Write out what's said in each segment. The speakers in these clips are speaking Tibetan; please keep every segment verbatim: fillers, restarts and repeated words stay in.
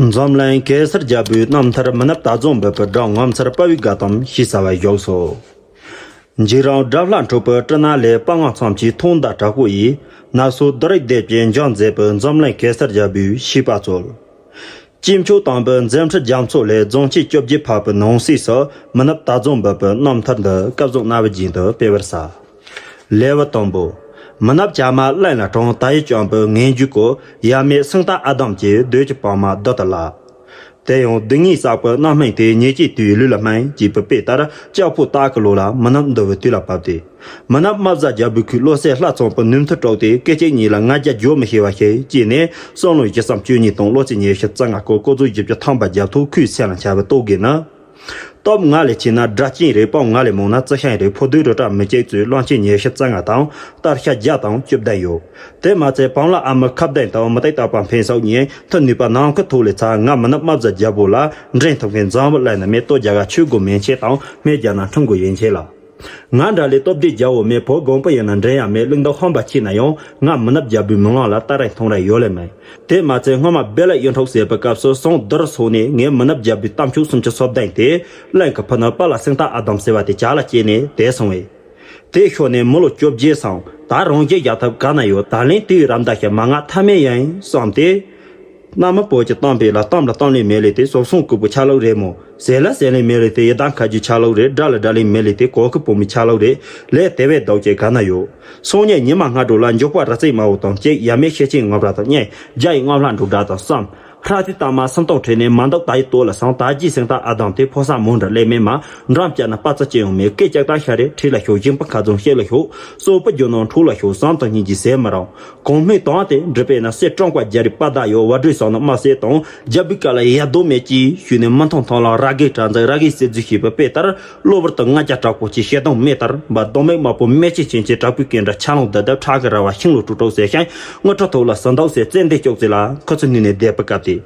འཛམ་གླིང་གེ་སར་རྒྱལ་པོའི་རྣམ་ཐར། མི་ནག་ད་རྫོང་འབོད་པའི་སྒྲ། ངོ་མཚར་དཔའ་བོའི་དགའ་གཏམ། ཞེས་བྱ་བ་བཞུགས་སོ། འཇིགས་རུང་དགྲ་ལྷ་འཁྲུགས་པའི་སྤྲིན་ནག་ལས། དཔའ་ངར་མཚམས་ཆད་ཐོག་མདའ་དྲག་པོ་ཡིས། ནག་ཚོའི་སྡུག་རུས་སྡེ་བརྒྱད་འཇོམས་མཛད་པའི། འཛམ་གླིང་གེ་སར་རྒྱལ་པོའི་བཤེས་པ་གཙོས། སྐྱེས་མཆོག་དམ་པའི་མཛད་འཕྲིན་རྒྱ་མཚོ་ལས། རྫོང་ཆེན་བཅོ་བརྒྱད་ཕབ་པའི་ནང་གསེས་སུ། མི་ནག་ད་རྫོང་འབོད་པའི་རྣམ་ཐར་འདི་སྐལ་བཟང་རྣ་བའི་རྒྱན་དུ་སྤེལ་བར་བྱ། ལེའུ་དང་པོ། མི་ནག་བྱ་མ་གླིང་ལ་དྲངས། དར་ཡུལ་བཅོམ་པའི་ངན་ཇུས་སྐོར། ཡབ་མེས་སེང་སྟག་ཨ་དམ་གྱི། བདུད་ཀྱི་བུ་མོ་བདུད་དུ་བརླག། དེ་ཡང་སྡུག་བསྔལ་བསགས་པའི་རྣམ་སྨིན་དེ། ཉེས་སྐྱེས་དུས་ལུས་ལ་སྨིན། ཅེས་པའི་དཔེ་ལྟར། ལྕགས་ཕོ་སྟག་གི་ལོ་ལ་མི་ནག་འདུལ་བའི་དུས་ལ་བབ་སྟེ། མི་ནག་རྨ་བྱ་རྒྱལ་པོའི་ཁུར། བློ་གསལ་ལྷ་ཚངས་པའི་ནུས་མཐུ་དྲག་སྟེ། སྐད་ཅིག་ཉིད་ལ་ང་རྒྱལ་འཇོག་མི་ཤེས་པ་ཞིག་སྐྱེས་ནས། བསམ་བློ་བཞི་བརྒྱ་བཅུ་གཉིས་དང་བློ་རྩེ་ཉི་ཤུ་རྩ་ལྔ་སྐོར། སྐུ་ཚེ་བཞི་བཅུ་ཐམ་པ་རྒྱབ་ཐོག་ཁོའི་སེམས་ལ་འཆར་བའི་རྟོག་གེ་ནི། སྟོབས་ང་ལས་ཆེ་ན་དགྲ་གཅིག་རེད། དཔའ་ང་ལས་མང་ན་རྩི་ཤིང་རེད། ཕོ་རྡོལ་རི་བྲག་མི་གཅིག་གཙོས། གླང་ཆེན་ཉི་ཤུ་རྩ་ལྔ་དང་སྟག་ཤར་བརྒྱ་དང་བཅུ་བདུན་ཡོད། དེ་མ་ཚད་བམ་ལ་ཨ་མའི་ཁ་གདན་དང་། མུ་ཏིག་བཏབ་པ་འཕེན་སོགས་ཉན་ཐོས་ནུས་པ་ནམ་མཁའི་མཐོ་ལས་ཚ། ང་མི་ནག་རྨ་བྱ་རྒྱལ་པོ་ལ། འགྲན་ཐུབ་མཁན་འཛམ་བུ་གླིང་ན་མེད། ལྟོ་རྒྱག་ག་ཆོས་སྒོ་མན་ཆད་དང་། སྨད་རྒྱ་ནག་ཁྲིམས་སྒོ་ཡན་ཆད་ལ། ང་འདྲ་ལས་སྟོབས་ལྡན་རྒྱལ་པོ་མེད། བོད་དགོན་པ་ཡིན་ན་འགྲན་ཡ་མེད། གླིང་དང་ཧམ་པ་ཆེ་ན་ཡང་། ང་མི་ནག་རྒྱལ་པོའི་མི་ལང་ལ་ལྟ་རེ་མཐོང་རེ་ཡོད་ལེ་མེད། དེ་མ་ཚད་སྔོན་མ་སྦེལ་ལ་གཡུ་འབྲུག་ཟེར་བའི་སྐབས་སུ་ཟངས་རྡུལ་སོགས་ནས་ངའི་མི་ནག་རྒྱལ་པོའི་གཏམ་ཆོས་སུམ་ཅུ་སོ་བདུན་དེ་གླིང་གི་ཕུ་ནུ་པཱ་ལགས་སེང་སྟག་ཨ་དམ་ཟེར་བ་དེ་ཇག་ལ་སྐྱེས་ནས་དེ་སོང་བས། དེ་ཤོར་ནས་མི་ལོ་བཅོ་བརྒྱད་སོང་། ད་རང་རྒྱལ་རྒྱག་ཐབས་ག་ན་ཡོད། ད་ལན་དེའི་རམ་ཟླ་ཞིག་མ་ང་ཐབས་མེད་ཡིན་བསམ་སྟེ། གནའ་མི་བོད་ཀྱི་གཏམ་དཔེ་ལ། གཏམ་ལ་གཏམ་ལན་མེད་ལེ་དེ་ཟོག་སོང་ཀུ་པོ་ཆ་ལུགས་རེད་མོ། ཟས་ལ་ཟས་ལན་མེད་ལེ་དེ་ཡི་དྭགས་ཁ་རྒྱུ་ཆ་ལུགས་རེད། དགྲ་ལ་དགྲ་ལན་མེད་ལེ་དེ་གོ་ཁུ་བུ་མོའི་ཆ་ལུགས་རེད། ལས་དེ་བས་ལྡོག་ཅེས་ག་ན་ཡོད། སང་ཉིན་ཉི་མ་སྔ་དྲོ་ལ་མགྱོགས་པ་རི་རྩེ་དམར་པོ་དང་གཅིག་ཡབ་མེས་ཤེར་ཕྱིན་ངོ་བྲག་དང་གཉིས། རྒྱ་ཡི་རྔ་ལྷ་འབྲུག་སྒྲ་དང་གསུམ། ཧྲ་ཏི་ཏ་མ་སུམ་སྟོང་ཁྲིད་ནས་མ་འདུག་ད་ཡི་ལྟོ་ལ་སོང་། ད་རྒྱའི་སེང་སྟག་ཨ་དམ་དེ་ཕོ་གསར་མོ་འདྲ་ལས་མེད་མ། འགྲམ་བཅར་ན་པ་ཙི་ཅི་ཡང་མེད། སྐད་ལྕགས་དང་ཤ་རེ་ཁྲིད་ལ་ཤོག། ཞིམ་པ་ཁ་རྫོང་བཤད་ལ་ཤོག། སོག་པོ་རྒྱུ་ནོར་འཕྲོག་ལ་ཤོག། བསམ་དང་སྙིང་རྗེ་ཟད་མི་རུང་། གོང་སྨོས་དོན་དེ་འགྲུབ་པས་ན། གསེར་ཀྲོང་པ་རྒྱ་རི་པ་དག་ཡོད། བ་སྒྲོས་སོགས་ནི་དམར་གསེར་དང་། རྒྱལ་པོའི་བཀའ་ལ་ཡ་རྡོ་མེད་ཀྱིས། ཞུས་ནས་མི་མཐོང་མཐོང་ལ་ར་གའི་གྲ་འཛིན། ར་གའི་གསེར་རྫུས་ཞེས་པའི་དཔེ་ལྟར། གློ་བུར་དུ་ང་རྒྱལ་དྲག་པོ་སྐྱེས། ཞེ་སྡང་མེ་ལྟར་འབར། གདོང་མིག་དམར་པོ་མེ་ལྕེ་ཆེན་གྱི་བྲག་ཕུག་གན་འདྲ། ཆ་ལང་རྡབ་རྡབ་ཁྲག་གི་ར་བ། ཤིང་ལོ་དཀྲུག་དཀྲུག་ཟེར་ཞིང་། དངུལ་ཁྲི་ཐོག་ལ་ཟིན་འདུག་ཟེར། ཙན་དན་ལྕོག་ཙེ་ལ་ཁུ་ཚུར་བསྣུན་ནས་བསྡད་པའི་སྐབས་དེ།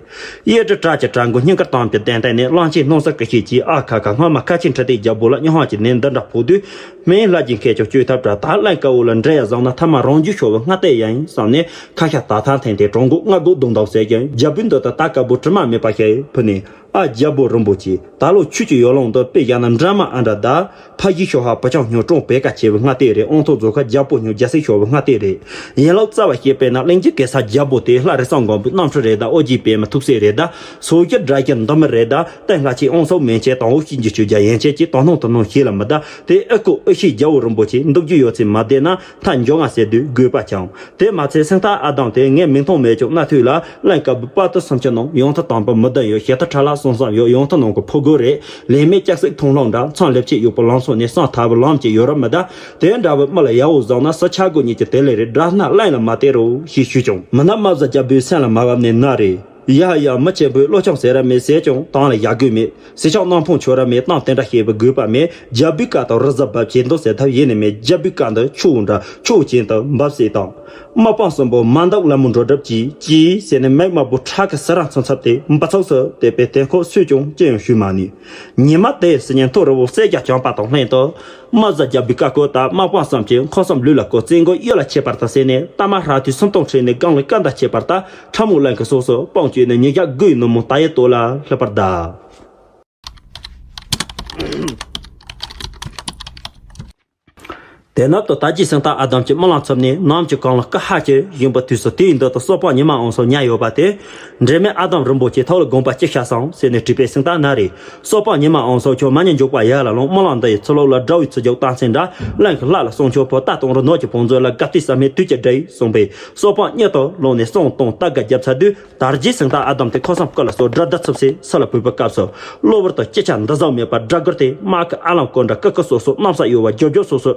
གཡུ་སྒྲ་བྲག་གི་བྲག་མགོ་སྙིང་གར་དམ་གྱི་གདན་སྟེང་ནས། གླང་ཆེན་སྣང་གསལ་སྐུ་ཤེས་ཀྱིས། ཨ་ཁ་ཁ། སྔོན་མ་ཁ་ཆེ་འཕྲུལ་སྟེགས་རྒྱལ་པོ་ལ་སྨྱོ་ཧོན་གྱི་ནད་འདི་འདྲ་ཕོག་དུས། སྨན་ལྷ་གྱིས་མཁས་ཀྱང་བཅོས་ཐབས་བྲལ། ད་གླིང་དཀར་པོ་ལ་འདྲེ་ཡ་བཟང་ན། ཐ་མ་རང་རྒྱུད་ཤོར་བའི་སྔ་ལྟས་ཡིན་བསམ་ནས། ཁ་ཤ་ད་ཐང་འཐེན་ཏེ་གྲོང་སྒོ་སྔ་སྒོ་རྡུང་དང་ཟེར་ཀྱང་། རྒྱལ་པོའི་མདུན་དུ་ད་དཀར་པོ་དྲི་མ་མེད་པ་ཞིག་ཕུལ་ནས། ཨ་རྒྱལ་པོ་རིན་པོ་ཆེ། ད་ལོ་ཆུ་ཀྱི་ཡོ་ལང་དུ་དཔེ་བཞག་ན་འདྲ་མ་ཨ་འདྲ་གདའ། ཕ་གཞིས་ཤོ་ཧ་བུ་ཆུང་སྨྱོ་ཀྲོང་བེ་ཀ་ཆེ་བའི་སྔ་ལྟས་རེད། དབང་ཐང་རྫོགས་ཁ་རྒྱལ་པོ་སྨྱོ་རྒྱལ་སྲས་ཤོར་བའི་སྔ་ལྟས་རེད། ཡན་ལག་རྩ་བ་བཤད་པས་ན། གླིང་རྒྱུད་གེ་སར་རྒྱལ་པོ་དེ། ལྷ་རི་སང་སྒམ་པོའི་རྣམ་འཕྲུལ་རེད་གདའ། ཨོ་རྒྱན་པད་མའི་ཐུགས་སྲས་རེད་གདའ། སོ་རྒྱལ་དགྲ་རྒྱལ་འདི་མི་རེད་གདའ། ཏན་ལྷ་ཆེན་དབང་ཕྱུག་མན་ཆད་དང་། འོ་ཤིན་རྗེ་ཆོས་རྒྱལ་ཡན་ཆད་ཀྱིས་དོ་སྣང་དོ་སྣང་བྱེད་ལ་མི་གདའ། དེ་ཨི་ཀོ་ཨི་ཤི་རྒྱལ་པོ་རིན་པོ་ཆེ་འདུག་རྒྱུ་ཡོད་ཚད་མ་བསྡད་ན། མཐའ་འཇོག་ང་ཟེར་དུས་དགོས་པ་ཆགས། དེ་མ་ཚད་སེང་སྟག་ཨ་དམ་དེ་ངས་མིང་མཐོང་མེད་ཀྱང་། གནའ་དུས་ལ་གླིང་དཀར་པོའི་དཔའ་བརྟུལ་སུམ་ཅུ་ནང་ཡང་ཐུ་དམ་པ་མི་བདུན་ཡོད། ཞེ་ཐུ་ཁྲ་ལ་གསུམ་བསམ་ཡོད། ཡང་ཐུ་ནང་གི་ཕོ་རྒོད་རེད། ལས་མེད་ལྕགས་སྲེག་ཐུང་ལྷོང་འདྲ། མཚམས་ལེབ་ཆེད་གཡོག་པོ་ལང་ཚོ་ནས། སང་ཐ་བུ་ལམ་གྱི་ཡོད་རབས་མི་གདའ། དེ་འདྲ་བུ་མི་ལ་ཡག་པོ་བཟང་ན། སུ་ཆ་དགོས་ཉིད་ཀྱི་དེ་ལས་རེད། དགྲ་སྣ་གླིང་ལ་མ་སྟེར་རོགས་ཞེས་ཞུས་ཀྱང་། མི་ནག་རྨ་བྱ་རྒྱལ་པོའི་སེམས་ལ་མ་བབས་ནས་ན་རེ། ཡ་ཡ། མི་ཆེན་པོས་བློ་ཆུང་ཟེར་ར་མེད། ཟེར་ཀྱང་དང་ལ་ཡ་དགོས་མེད། ཟས་ཆག་སྣང་ཕུང་ཆོ་ར་མེད། གཏམ་དེ་འདྲ་བཤད་པའི་དགོས་པ་མེད། རྒྱལ་པོའི་བཀའ་དང་རི་གཟར་འབབ་བྱེད་འདུག་ཟེར་ཐབས་ཡེ་ནས་མེད། རྒྱལ་པོའི་བཀའ་འདི་ཆུ་བོ་འདྲ་ཆུ་བོ་ཅན་དུ་འབབ་སྲིད་དང་། དམག་དཔུང་གསུམ་པོ་མ་འདུག་ལ་མོ་འགྲོ་གྲབས་ཀྱིས་ཀྱིས་ཟེར་ནས་མིག་དམར་པོ་ཁྲག་གི་སི་ར་ཚང་ཚབ་སྟེ་འབུ་ཚུགས་སུ་དེད་པའི་དེ་ཁོ་སུས་ཀྱང་ཅི་ཡང་ཞུས་མ་ནུས། ཉི་མ་དེའི་སི་ཉིན་ཐོ་རི་བོ་གསེར་རྒྱ་བྱང་པ་དང་ལྷན་དུ། རྨ་བྱ་རྒྱལ་པོའི་བཀའ་བཀོད་ལྟར་དམག་དཔུང་གསུམ་གྱིས་འཁོར་གསུམ་ལུས་ལ་བཀོད། རྩེ་མགོ་གཡུ་ལ་ཆས་པར་དང་ཟེར་ནས། རྟ་མ་ཧྲ་ཐི་སུམ་སྟོང་ཁྲིད་ནས་སྒང་ལ་སྐར་མདའ་ཆས་པར་ལྟར། ཁྲ་མོ་གླིང་གི་སོག་སོག་དཔུང་བསྐྱོད་ནས་ཉི་ཞག་དགུའི་ནུབ་མོ་ད་ཡི་ལྟོ་ལ་སླེབས་པར་གདའ། དེ་ནས་ད་རྒྱའི་སེང་སྟག་ཨ་དམ་གྱི་རྨི་ལམ་ཚབ་ནས་ནམ་གྱི་གང་ལ་སྐུ་ཧ་ཅེ་བཞིན་པའི་དུས་སུ། དེའི་མདུན་དུ་གསོལ་དཔོན་ཉི་མ་འོད་ཟེར་ཉལ་ཡོད་པ་དེ། འབྲལ་མེད་ཨ་དམ་རིན་པོ་ཆེ་ཐོག་ལ་དགོངས་པ་ཅི་བཞག་སོང་ཟེར་ནས་དྲིས་པའི་སེང་སྟག་ན་རེ། གསོལ་དཔོན་ཉི་མ་འོད་ཟེར་ཁྱོད་མ་ཉེས་འཇུག་པ་ཡར་ལ་ལོངས། རྨི་ལམ་འདི་ཡི་ཚུལ་ལུགས་ལ་དགྲ་བོའི་ཚུལ་འཇུག་སྟངས་ཚན་འདྲ། གླིང་གི་ལྷ་ལ་གསུང་ཆོག་པོ་རྟ་དང་རི་ནོར་གྱི་བང་མཛོད་ལ། དགའ་བདེ་བསམ་མེད་དུས་ཀྱི་འདྲེ་གསུངས་པས། གསོལ་དཔོན་གཉིད་དུ་ལོག་ནས་གསུང་དང་རྟ་སྒ་བརྒྱབ་ཚར་དུས། དར་རྒྱས་སེང་སྟག་ཨ་དམ་དེ་ཁོ་སམ་སྐུ་ལ་སོགས་དགྲ་སྡེ་ཚུབ་སའི་ས་ལ་བུད་པའི་སྐབས་སུ། གློ་བུར་དུ་ཅི་ཆ་འདི་ཟག་མེད་པར་དགྲ་སྒོར་ཏེ་དམག་གི་ཨ་ལམ་སྐོར་འདྲ་ཀི་ཀི་སོ་སོ་གནམ་ས་གཡོ་བ་རྒྱོབ་རྒྱོབ་སོ་སོ་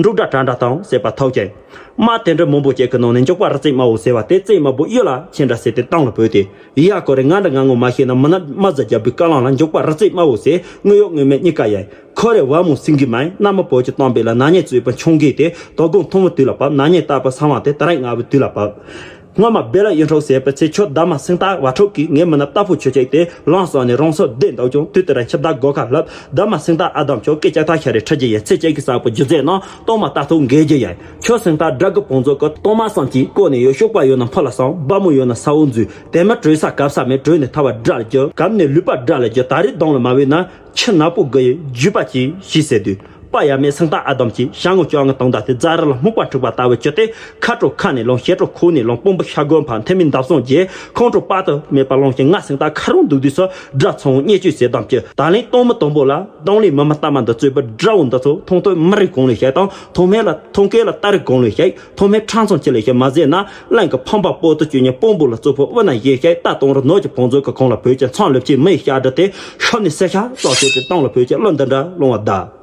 འབྲུག་སྒྲ་གྲགས་འདྲ་དང་ཟེར་བ་ཐོས་ཀྱང་། དམག་དེ་འདྲ་མང་པོ་ཅིག་གི་ནང་ནས་མགྱོགས་པ་རི་རྩེ་དམར་པོ་ཟེར་བ་དེ་རྩེ་དམར་པོ་གཡུ་ལ་ཆེན་འདྲ་ཟེར་ཏེ་གཏམ་ལ་བོས་ཏེ། ཡ་ཀོ་རེ་ང་འདྲ་ང་ངོ་མ་ཤེས་ན་མི་ནག་རྨ་བྱ་རྒྱལ་པོའི་བཀའ་བློན་ལ་མགྱོགས་པ་རི་རྩེ་དམར་པོ་ཟེར། དངོས་ཡོད་དངོས་མེད་གཉིས་ཀ་ཡིན། ཁོ་རེ་བ་མོ་སེང་གེ་མ་ཡིན། གནའ་མི་བོད་ཀྱི་གཏམ་དཔེ་ལ་ནག་ཉེས་བཙུགས་པའི་ཆུང་གེ་དེ་དོ་དགོང་ཐུང་བའི་དུས་ལ་བབས། ནག་ཉེས་བཏབ་པའི་སང་བ་དེ་ད་རེས་སྔ་བའི་དུས་ལ་བབས། སྔོན་མ་སྦེ་ལ་ཡིན་འཕྲོག་ཟེར་བའི་ཚེ། ཁྱོད་ད་མ་སེང་སྟག་བ་འཕྲོག་གིས། ངའི་མི་ནག་རྟ་ཕོ་ཁྱོད་ཅིག་དེ་ལངས་སོང་ནས་རང་སོ་བདེ་འདུག་ཀྱང་། དུས་དེ་ར་ཁྱི་བདག་སྒོ་ཁ་ལབ། ད་མ་སེང་སྟག་ཨ་དམ་ཁྱོད་སྐད་ཅག་ཐག་ཤ་རེ་ཁྲི་རྒྱུ་ཡས། ཚེ་སྐྱེལ་གི་གསར་པོ་རྒྱུ་རྫས་ནང་གཏོང་མ་ལྟ་ཐུག་འགལ་རྒྱུ་ཡས། ཁྱོད་སེང་སྟག་དགྲ་གི་བང་མཛོད་ཀྱི་གཏོར་མ་བསམ་གྱིས་བཀོད་ནས་ཡོད། གཤོག་པ་ཡོད་ན་ཕུ་ལ་སོང་། སྦ་མོ་ཡོད་ན་ས་འོག་འཛུལ། དེ་མི་བྲོས་ས་གབ་ས་མེད། བྲོས་ནས་ཐར་བ་དགྲ་ལ་རྒྱུ། གབ་ནས་ལུས་པ་དགྲ་ལ་རྒྱུ། ད་རེས་གདོང་ལ་མ་བས་ན། ཁྱི་ནག་པོ་དགུ་ཡི་རྒྱུས་པ་གྱིས་ཤི་ཟེར་དུས། པ་ཡ་མེད་སེང་སྟག་ཨ་དམ་གྱིས་ཞང་ངོ་ཅོག་ངའི་དང་ད་དེ་རྫ་རི་ལ་སྨུག་པ་འཁྲིགས་པ་ལྟ་བུ་གྱུར་ཏེ། ཁ་དྲོ་ཁ་ནས་ལངས། ཞེ་དྲོ་ཁོག་ནས་ལངས། དཔོན་པོ་ཤ་རྒོད་འཕང་། མཐེ་མོའི་འདབ་བཟང་རྒྱས། ཁོང་ཁྲོ་དཔག་ཏུ་མེད་པ་ལངས་ཤིང་། ང་སེང་སྟག་ཁ་རུང་འདུག་དུས་སུ་དགྲ་ཚང་བོ་བརྙས་བཅོས་ཟེར་དམ་གྱི། ད་ལན་གཏོང་མི་གཏོང་པོ་ལ་གདོང་ལེན་མི་མི་ལྟ་མ་འདི་གཙོས་པའི་དགྲ་བོ་འདི་ཚོ་མཐོང་ཐོས་མི་རིགས་གོང་ལས་བཤད་དང་། མཐོང་མེད་ལ་མཐོང་སྐད་ལ་ལྟ་རིགས་གོང་ལས་བཤད། མཐོང་མེད་ཁྲང་ཚང་ཁྱི་ལས་བཤད་མ་ཟད་ན། གླིང་གི་ཕམ་པ་པོ་ཏི་བཅུ་གཉིས་དཔོན་པོ་ལ་གཙོ་ཕོ་དབུ་ན་ཡེ་བཤད། རྟ་གཏོང་རུ་ནོར་གྱི་བང་མཛོད་ཀྱི་གོང་ལ་བོད་ཀྱི་མཚམས་ལེབ་ཆེ་མི་ཡི་ཤ་སྒྲིལ་ཏེ། ཤོབ་ནས་སེར་ཤ་ཙོག་ཚོད་དེ་གཏོང་ལ་བོད་ཀྱི་གླུ་འདི་འདྲ་ལོང་བ་གདའ།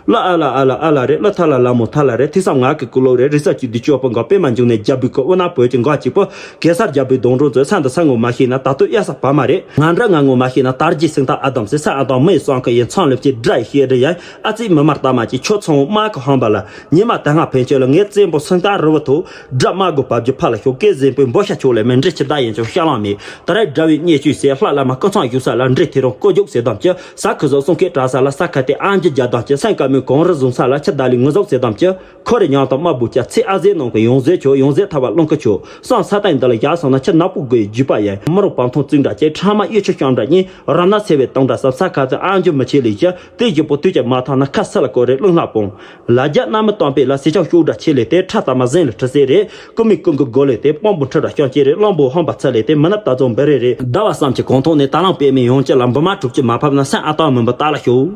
གླུ་ཨ་ལ་ཨ་ལ་ཨ་ལ་རེད། གླུ་ཐ་ལ་ལ་མོ་ཐ་ལ་རེད། ཐོས་བསམ་ངག་གི་ཀུ་ལོ་རེད། རེས་གཟའ་གཅིག་དུས་སྐྱོ་པོ་འགའ། པད་མ་འབྱུང་གནས་རྒྱལ་པོའི་སྐུ། དབུ་ན་བོད་ཀྱི་འགོ་གཅིག་པོ། གེ་སར་རྒྱལ་པོའི་གདུང་དྲུང་མཛོད། ས་འདི་ས་ངོ་མ་ཤེས་ན། ད་དུང་གཡག་ས་བ་མ་རེད། ང་འདྲ་ང་ངོ་མ་ཤེས་ན། དར་རྒྱས་སེང་སྟག་ཨ་དམ་ཟེར། ས་ཨ་དམ་མི་ཡི་གསང་སྐུ་ཡིན། མཚམས་ལེབ་ཆེ་དགྲ་ཡི་ཤེས་རེ་ཡིན། ཨ་ཙི་མི་མར་ལྟ་མ་གྱིས། ཁྱོད་ཚང་མ་གི་ཧམ་པ་ལ། ཉི་མ་ད་སྔ་ཕན་ཆད་ལ་ངའི་བཙན་པོ་སེང་སྟག་རི་བོ་ཐོག་དགྲ་དམག་དགུ་བབ་རྒྱུ་ཕ་ལ་ཤོག་སྐད་གཟན་པོའི་འབོ་ཤ་ཆོག་ལས་མེད། འདྲེ་ཁྱི་བདག་ཡིན་ཀྱང་ཤ་ལང་མེད། ད་རེས་དགྲ་བོའི་བརྙས་བཅོས་ཟེར། ལྷ་བླ་མ་སྐུ་ཚང་བཞུགས་ས་ལ་འདྲེ་ཐེ་རང་ཀོ་རྒྱུག་ཟེར་དམ་གྱི། ས་ཁུ་ཟོག་སྲུང་སྐད་གྲགས་ས་ལ་ས་ཁ་ཏེ་ཨང་ཅི་རྒྱ་དམ་གྱི། སེང་དཀར་མོའི་གངས་རི་བཟུང་ས་ལ་ཁྱི་བདག་ལས་ངུ་ཟོག་ཟེར་དམ་གྱི། ཁོ་རེ་ཉང་དང་དམར་བུ་སྐྱ། ཚེ་ཨ་ཟེ་ནང་གི་ཡོང་ཟེར་ཆོག་ཡོང་ཟེར་ཐར་བ་རླུང་ཁུ་ཆོག་བསམ་ས་སྟེང་འདི་ལ་བཞག་སོང་ན། ཁྱི་ནག་པོ་དགུ་ཡི་རྒྱུས་པ་ཡིན། མི་རུང་བམ་ཐང་བཙུགས་འདྲ་བྱས། ཁྲག་དམར་གཡུ་ཆུ་བཤམས་འདྲ་གཉིས། རབ་ན་སེ་བའི་སྟོང་འདྲ་བསམ། ས་ཁ་ཚོད་ཨང་ཅི་མི་ཆེ་ལས་ཀྱི། དེ་བཞི་པོ་དུས་ཀྱང་མ་ཐང་ན། ཁ་ས་ལ་བསྐོར་རེ་རླུང་ལྷག་སྤོང་། ལ་རྒྱ་གནམ་མི་སྟོང་པས་ལ། སེ་ཆང་ཤུགས་དྲག་ཆེ་ལས་ཏེ། ཁྲ་ལྟ་མ་ཟན་ལ་ཁྲི་སེ་རེད། ཀུ་མི་ཀུན་གྱི་སྒོ་ལས་ཏེ། དཔང་པོ་ཁྲི་དྲག་ཤང་ཆེ་རེད། གླང་པོ་ཧམ་པ་ཚ་ལས་ཏེ། མི་ནག་ད་ཚོ་འབི་རེ་རེད། ཟླ་བ་བསམ་གྱི་གོང་ཐོག་ནས། ད་ལང་པད་མའི་ཡོང་ཅི་ལ། འབུ་མ་དྲུག་ཅུ་མ་ཕབ་ན། སེང་ཨ་སྟག་མུན་པ་ལྟ་ལ་ཤོག་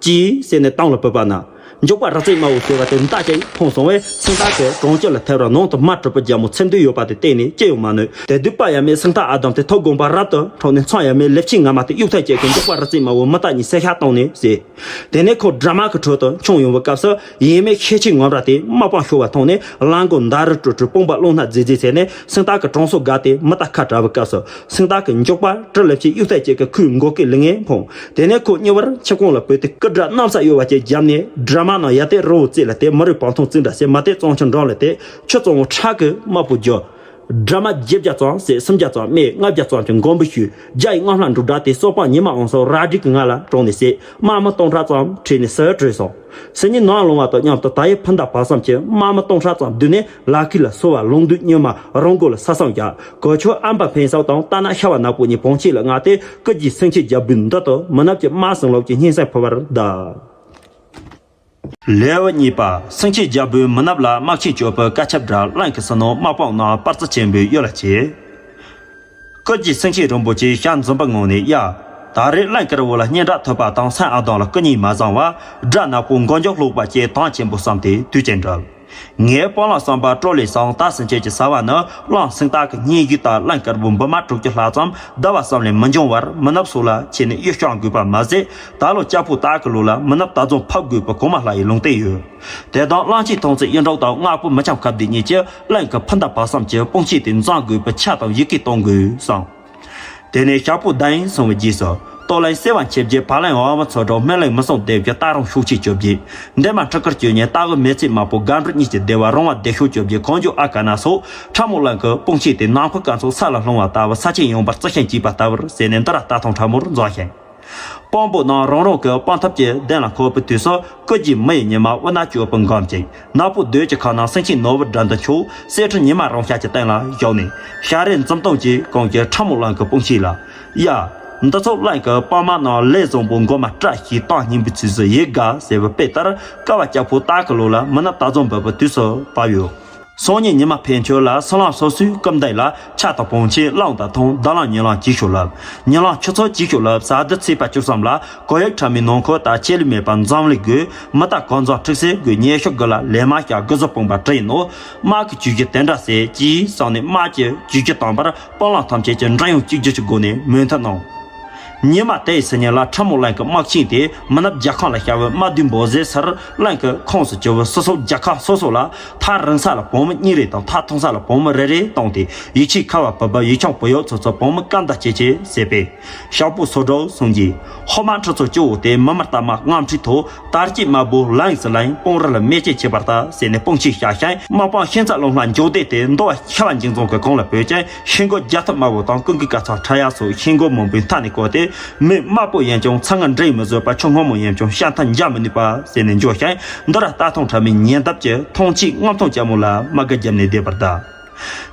ཅི་ཟེར་ནས་གཏམ་ལ་བུད་པ་ན། མགྱོགས་པ་རི་རྩེ་དམར་བོ་ཟེར་བ་དེ་མདའ་ཅིག་འཕངས་སོང་བས། སེང་སྟག་གི་གྲོང་ཁྱེར་ལ་ཐལ་ར། ནང་དུ་དམག་གྲུ་པ་རྒྱ་མོ་ཚེམ་མདུད་ཡོད་པ་དེ་བལྟས་ནས་ཅི་ཡང་མ་ནུས། དེ་དུས་པ་ཡ་མའི་སེང་སྟག་ཨ་དམ་དེ་ཐོག་དགོན་པ་རབ་ཏུ་འཕྲོག་ནས། མཚམས་ཡ་མའི་ལེབ་ཆེན་ངར་མ་དེ་གཡུག་ཐལ་བྱེད་ཀྱི། མགྱོགས་པ་རི་རྩེ་དམར་བོ་མི་རྟ་གཉིས་སེར་ཤ་བཏང་ནས་ཟེར། དེ་ནས་ཁོ་དགྲ་དམག་གི་ཁྲོད་དུ་མཆོང་ཡོང་བའི་སྐབས་སུ། ཡེ་མེད་ཤེད་ཆེན་ངོམ་ར་དེ་དམག་དཔུང་ཤོར་བ་མཐོང་ནས། གླང་མགོ་མདའ་རུ་དཀྲུག་དཀྲུག་དཔུང་པ་རླུང་སྣ་རྫི་རྫི་བྱས་ནས། སེང་སྟག་གི་གྲོང་སོ་བརྒལ་ཏེ་མི་རྟ་ཁ་བྲལ་བའི་སྐབས་སུ། སེང་སྟག་གི་མགྱོགས་པ་གྲི་ལེབ་ཆེན་གཡུག་ཐལ་བྱེད་ཀྱི་ཁོའི་མགོ་སྐེ་ལི་ངེ་འཕངས། དེ་ནས་ཁོ་གཉིས་བར་ཆིབས་གོང་ལ་བུད་དེ། སྐུ་དགྲ་གནམ་ས་གཡོ་བ་ཅན་བརྒྱབ་ནས། དགྲ་དམག་ནང་ཡར་ཏེ་རི་བོ་རྩེ་ལ་ཏེ། མི་རུས་བང་ཐང་བཙུགས་འདྲ་ཟེར། མར་ཏེ་གཙང་ཆུ་འགྲམ་ལ་ཏེ། ཆུ་གཙང་བོ་ཁྲག་གི་དམར་པོ་རྒྱུ། དགྲ་དམག་བརྒྱད་བརྒྱ་ཙམ་ཟེར། སུམ་བརྒྱ་ཙམ་རྨས། ལྔ་བརྒྱ་ཙམ་གྱི་མགོན་པོ་ཞུས། རྒྱ་ཡི་རྔམ་ལྷག་འབྲུག་སྒྲ་དེ། སོ་པང་ཉི་མ་འོང་སོང་རལ་གྲི་གི་ངང་ལ་དྲངས་ནས་ཟེར། དམག་མི་སྟོང་ཕྲག་ཙམ་ཁྲིད་ནས་སུ་བྲོས་སོང་། སེམས་ཉིད་ནམ་ལངས་པ་དང་མཉམ་དུ། ད་ཡི་ཕུ་མདའ་བག་ཟམ་གྱི་དམག་མི་སྟོང་ཕྲག་ཙམ་བསྡུས་ནས། ལ་ཁུག་ལ་སོ་བ་ལོང་དུས་གཉེར་མ་རང་མགོ་ལ་ས་སང་བཞག་གོ་ཆོད་ཨམ་པ་འཕེན་སོགས་དང་། རྟ་ནག་ཤ་བ་ནག་པོ་གཉིས་བང་ཆེན་ལ་མངགས་ཏེ། སྐུ་རྒྱལ་སེང་ཆེན་རྒྱལ་པོའི་མདུན་དུ། མི་ནག་གི་དམག་ཟིང་ལོག་གི་སྙན་སེང་ཕུལ་བར་གདའ། ལེའུ་གཉིས་པ། སེང་ཆེན་རྒྱལ་པོས་མི་ནག་ལ་དམག་ཆེན་བསྐྱོད་པའི་བཀའ་ཁྱབ་སྒྲ། གླིང་གི་ཕྱི་ནང་དམག་དཔུང་རྣམས་པར་རྩི་ཆེན་པོས་གཡོ་ལ་བྱས། སྐུ་རྒྱལ་སེང་ཆེན་རིན་པོ་ཆེས་ཞལ་འཛུམ་པའི་ངང་ནས། ཡ། ད་རེས་གླིང་དཀར་བོ་ལ་སྙན་གྲགས་ཐོབ་པ་དང་། སེང་ཨ་དམ་ལ་སྐུ་ཉིད་མ་བཟང་བར། དགྲ་ནག་པོ་མགོ་མཇུག་ལྷུག་པ་བཅས་དོན་ཆེན་པོ་བསམ་སྟེ་དུས་ཆེན་འགྲུབ། ངའི་སྤང་བླང་བསམ་པ་སྤྲོ་ལེ་སོང་། ད་སེང་ཆེན་གྱི་ཟ་བ་ནི། གླང་སེང་སྟག་གི་སྙན་ཞུ་ལྟར། གླིང་དཀར་བོ་འབུ་མ་དྲུག་ཅུ་ལྷག་ཙམ་བདའ་བ་བསམ་ལས་མི་འབྱུང་བར། མི་ནག་སོགས་ལ་ཆས་ནས་གཡུལ་བཤམས་དགོས་པ་མ་ཟད། ད་ལོ་ལྕགས་ཕོ་སྟག་གི་ལོ་ལ་མི་ནག་ད་རྫོང་ཕབ་དགོས་པའི་གོང་མ་ལྷ་ཡི་ལུང་བསྟན་ཡོད། དེ་དང་གླང་ཆེན་ཐང་རྩེ་གཡུ་འབྲུག་དང་། སྔགས་པོ་མི་འཆམ་ཁ་བདེ་གཉིས་ཀྱིས་གླིང་གི་ཕུ་མདའ་བག་ཟམ་གྱི་དཔུང་ཆེན་དེ་འཛོམས་དགོས་པའི་ཆ་དང་ཡི་གེ་གཏོང་དགོས་གསུངས། དེ་ནས་ཞག་པོ་ཟླ་ཡིན་སོང་བའི་རྗེས་སུ། སྟོད་ལན་སེ་བ་མཆེད་བརྒྱད། བར་ལན་འོག་མ་ཚོ་གྲོགས། སྨད་ལན་མི་སྲུང་སྡེ་བརྒྱད། སྟག་རོང་ཤུག་ཆེན་བཅོ་བརྒྱད། འདན་མ་ཁྲི་ཁར་བཅུ་གཉིས། སྟག་འོག་མེ་ཚེ་དམར་པོ། སྒང་དྲུག་གཉིས་ཀྱི་སྡེ་བ། རོང་བ་སྡེ་ཤོག་བཅོ་བརྒྱད། གངས་ལྗོངས་ཨ་ཀ་ན་སོགས། ཁྲ་མོ་གླིང་གི་དཔུང་ཆེན་དེ་ནམ་མཁའི་སྐར་ཚོགས་ས་ལ་ལྷུང་བ་ལྟ་བུ། ས་ཆེན་ཡངས་པར་རྩི་ཤིང་སྐྱེས་པ་ལྟ་བུར་ཟེར་ནས། འདི་ར་རྟ་ཐང་ཁྲ་མོར་འཛེགས་ཤིང་། དཔོན་པོ་རྣམས་རང་རང་གི་དཔོན་ཐབས་ཀྱི་གདན་ལ་འཁོད་པའི་དུས་སུ། སྐུ་རྒྱལ་མི་ཡི་ཉི་མ་དབུ་ནག་སྤྱོད་པའི་འགོམ་ཅིང་། ནག་པོ་རྡོས་ཀྱི་ཁ་ནང་སེང་ཆེན་ནོར་བུ་དགྲ་འདུལ་མཆོག། གསེར་ཁྲི་ཉི་མ་རང་ཤར་གྱི་སྟེང་ལ་བཞུགས་ནས། ཞལ་རས་འཛུམ་སྟོན་གྱིས་གང་གི་ཁྲ་མོ་གླིང་གི་དཔུང་ཤེད་ལ། ཡ། འདི་ཚོ་གླིང་གི་དཔོན་དམག་རྣམས་ལས་བཟང་པོ་མགོ་མ་བཀྲ་ཤིས་གཏམ་སྙན་པའི་ཚུལ་བཞིན་ཡིན་དགའ་ཟེར་བའི་དཔེ་ལྟར། ཀ་བ་ལྕགས་ཕོ་སྟག་གི་ལོ་ལ་མི་ནག་ད་རྫོང་འབབ་པའི་དུས་སུ་བབས་ཡོད། སང་ཉིན་ཉི་མ་ཕན་ཆོད་ལ་སྲིན་ལམ་སོ་སོའི་སྐུ་མདུན་ལ། ཆ་དང་བང་ཆེན་གླང་དང་ཐང་། ཟླ་ལམ་ཉི་ལམ་གྱིས་ཤོག་ལབ། ཉི་ལམ་ཆུ་ཚོད་གྱིས་ཤོག་ལབ། གཟའ་བདུད་ཚེས་པ་བཅུ་གསུམ་ལ། གོ་ཡག་ཁྲ་མོའི་ནང་འཁོད་ལྟར་ཆད་ལུས་མེད་པར་འཛོམས་ལས་དགོས། མི་རྟ་གང་འཛོམས་ཁྲིག་སེ་དགོས། ཉེ་ཤོག་དགུ་ལ་ལས་མ་བྱ་དགུ་ཟོ་སྤུངས་པ་བྲིས་ནོ། དམག་གི་ཇུས་གཞི་དེ་འདྲ་ཟེར་གྱིས་བསམ་ནས། དམག་གི་ཇུས་གཞི་དང་པར་དཔོན་གླིང་ཐམས་ཅད་ཀྱིས་མགྲིན་དབྱངས་གཅིག་གྱུར་གྱི་སྒོ་ནས་མོས་མཐུན་གནང་། ཉི་མ་དེའི་སང་ཉིན་ལ་ཁྲ་མོ་གླིང་གི་དམག་ཆེན་དེ་མི་ནག་རྒྱལ་ཁང་ལ་ཤར་བའི་དམག་དོན་འབོ་གཟེ་སར་གླིང་གི་ཁོངས་སུ་གྱུར་བའི་སོ་སོ་རྒྱལ་ཁབ་སོ་སོ་ལ་ཐག་རིང་ས་ལ་བོད་མི་གཉིས་རེ་དང་ཐག་ཐུང་ས་ལ་བོད་མི་རེ་རེ་བཏང་སྟེ། ཡིག་ཆའི་ཁ་བ་བབས་པ་ཡིག་ཆུང་བུ་ཡོད་ཚོ་ཚོ་བོད་མི་སྐམ་དང་སྐྱེ་ཆེ་ཟེར་པས། ཞག་པོ་སོ་འགྲོ་གསུང་གིས། ཧོ་མ་ཁྲི་ཚོ་སྐྱོ་བོ་དེ་མི་མི་རྟ་མ་རྔམ་ཁྲི་ཐོ་དར་གྱི་དམར་པོ་གླིང་སུ་གླིང་སྤང་རི་ལ་མེ་ལྕེ་ཆེ་བར་ལྟ་ཟེར་ནས་དཔུང་ཆེན་བཤགས་ཤིང་། དམག་དཔུང་ཤིང་རྩ་ལུང་ལྷ་འཇོག་སྟེ་དེ་འདོ་བ་ཤ་བ་འཇིག་འཛོམས་ཀྱི་གོང་ལ་བོད་ཀྱི་ཤིང་མགོ་རྒྱ་ཐུབ་དམར་པོ་དང་ཀུན་གྱི་དཀར་ཚང་ཁྲ་ཡག་སོགས་ཤིང་མགོ་མང་པོའི་མཐའ་ནས་བསྐོར་ཏེ། མི་དམར་པོ་ཡིན་ཀྱང་ཚང་ང་འདྲེ་མི་བཟོད་པ། ཆུ་སྔོན་མོ་ཡིན་ཀྱང་ཤ་མཐའ་འཇག་མི་ནུས་པ་ཟེར་ནས་འཇོག་ཤིང་། འདི་ར་རྟ་ཐུང་ཁྲ་མོའི་ཉེ་འདབས་ཀྱི་ཐང་ཆེན་རྔམ་ཐང་ལྕགས་མོ་ལ་དམག་སྒར་བརྒྱབ་ནས་བསྡད་པར་གདའ།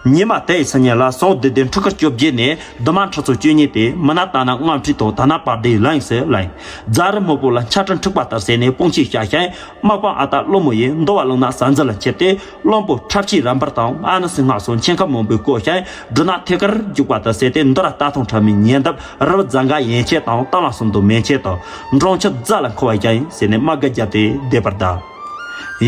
ཉི་མ་དེའི་སང་ཉིན་ལ་ཟངས་བདུད་སྡེ་འཁྲུག་སྐར་བཅོ་བརྒྱད་ནས་བདུད་དམར་ཁྲི་ཚོ་བཅུ་གཉིས་ཏེ་མི་ནག་རྟ་ནག་རྔམ་ཁྲི་ཐོ་དར་ནག་པར་སྡེའི་གླིང་སུ་གླིང་རྫ་རི་སྨུག་པོ་ལ་འཕྱར་གྲི་འཁྲུག་པ་ལྟར་ཟེར་ནས་དཔུང་ཆེན་བཤགས་ཤིང་། དམག་དཔུང་ཨ་སྟག་ཀླུ་མོ་ཡིས་འདོ་བ་ཀླུང་ནག་ས་འཛིན་ལ་ཁྱེར་ཏེ། བློན་པོ་ཁྲབ་ཆེའི་རམ་པར་དང་ཨ་ནི་སི་སྔགས་སོགས་མཆེད་ཁབ་མང་པོས་བསྐོར་ཞིང་། སྦྲུལ་ནག་ཐད་ཀར་རྒྱུག་པ་ལྟར་ཟེར་ཏེ། འདི་ར་རྟ་ཐུང་ཁྲ་མོའི་ཉེ་འདབས་རི་བོ་རྫ་འགག་ཡན་ཆད་དང་རྟ་ལ་སུམ་མདོ་མན་ཆད་དང་འབྲོང་ཆུ་རྫ་ལ་འཁོར་བ་ཞིང་ཟེར་ནས་དམག་སྒར་བརྒྱབ་སྟེ་བསྡད་པར་གདའ།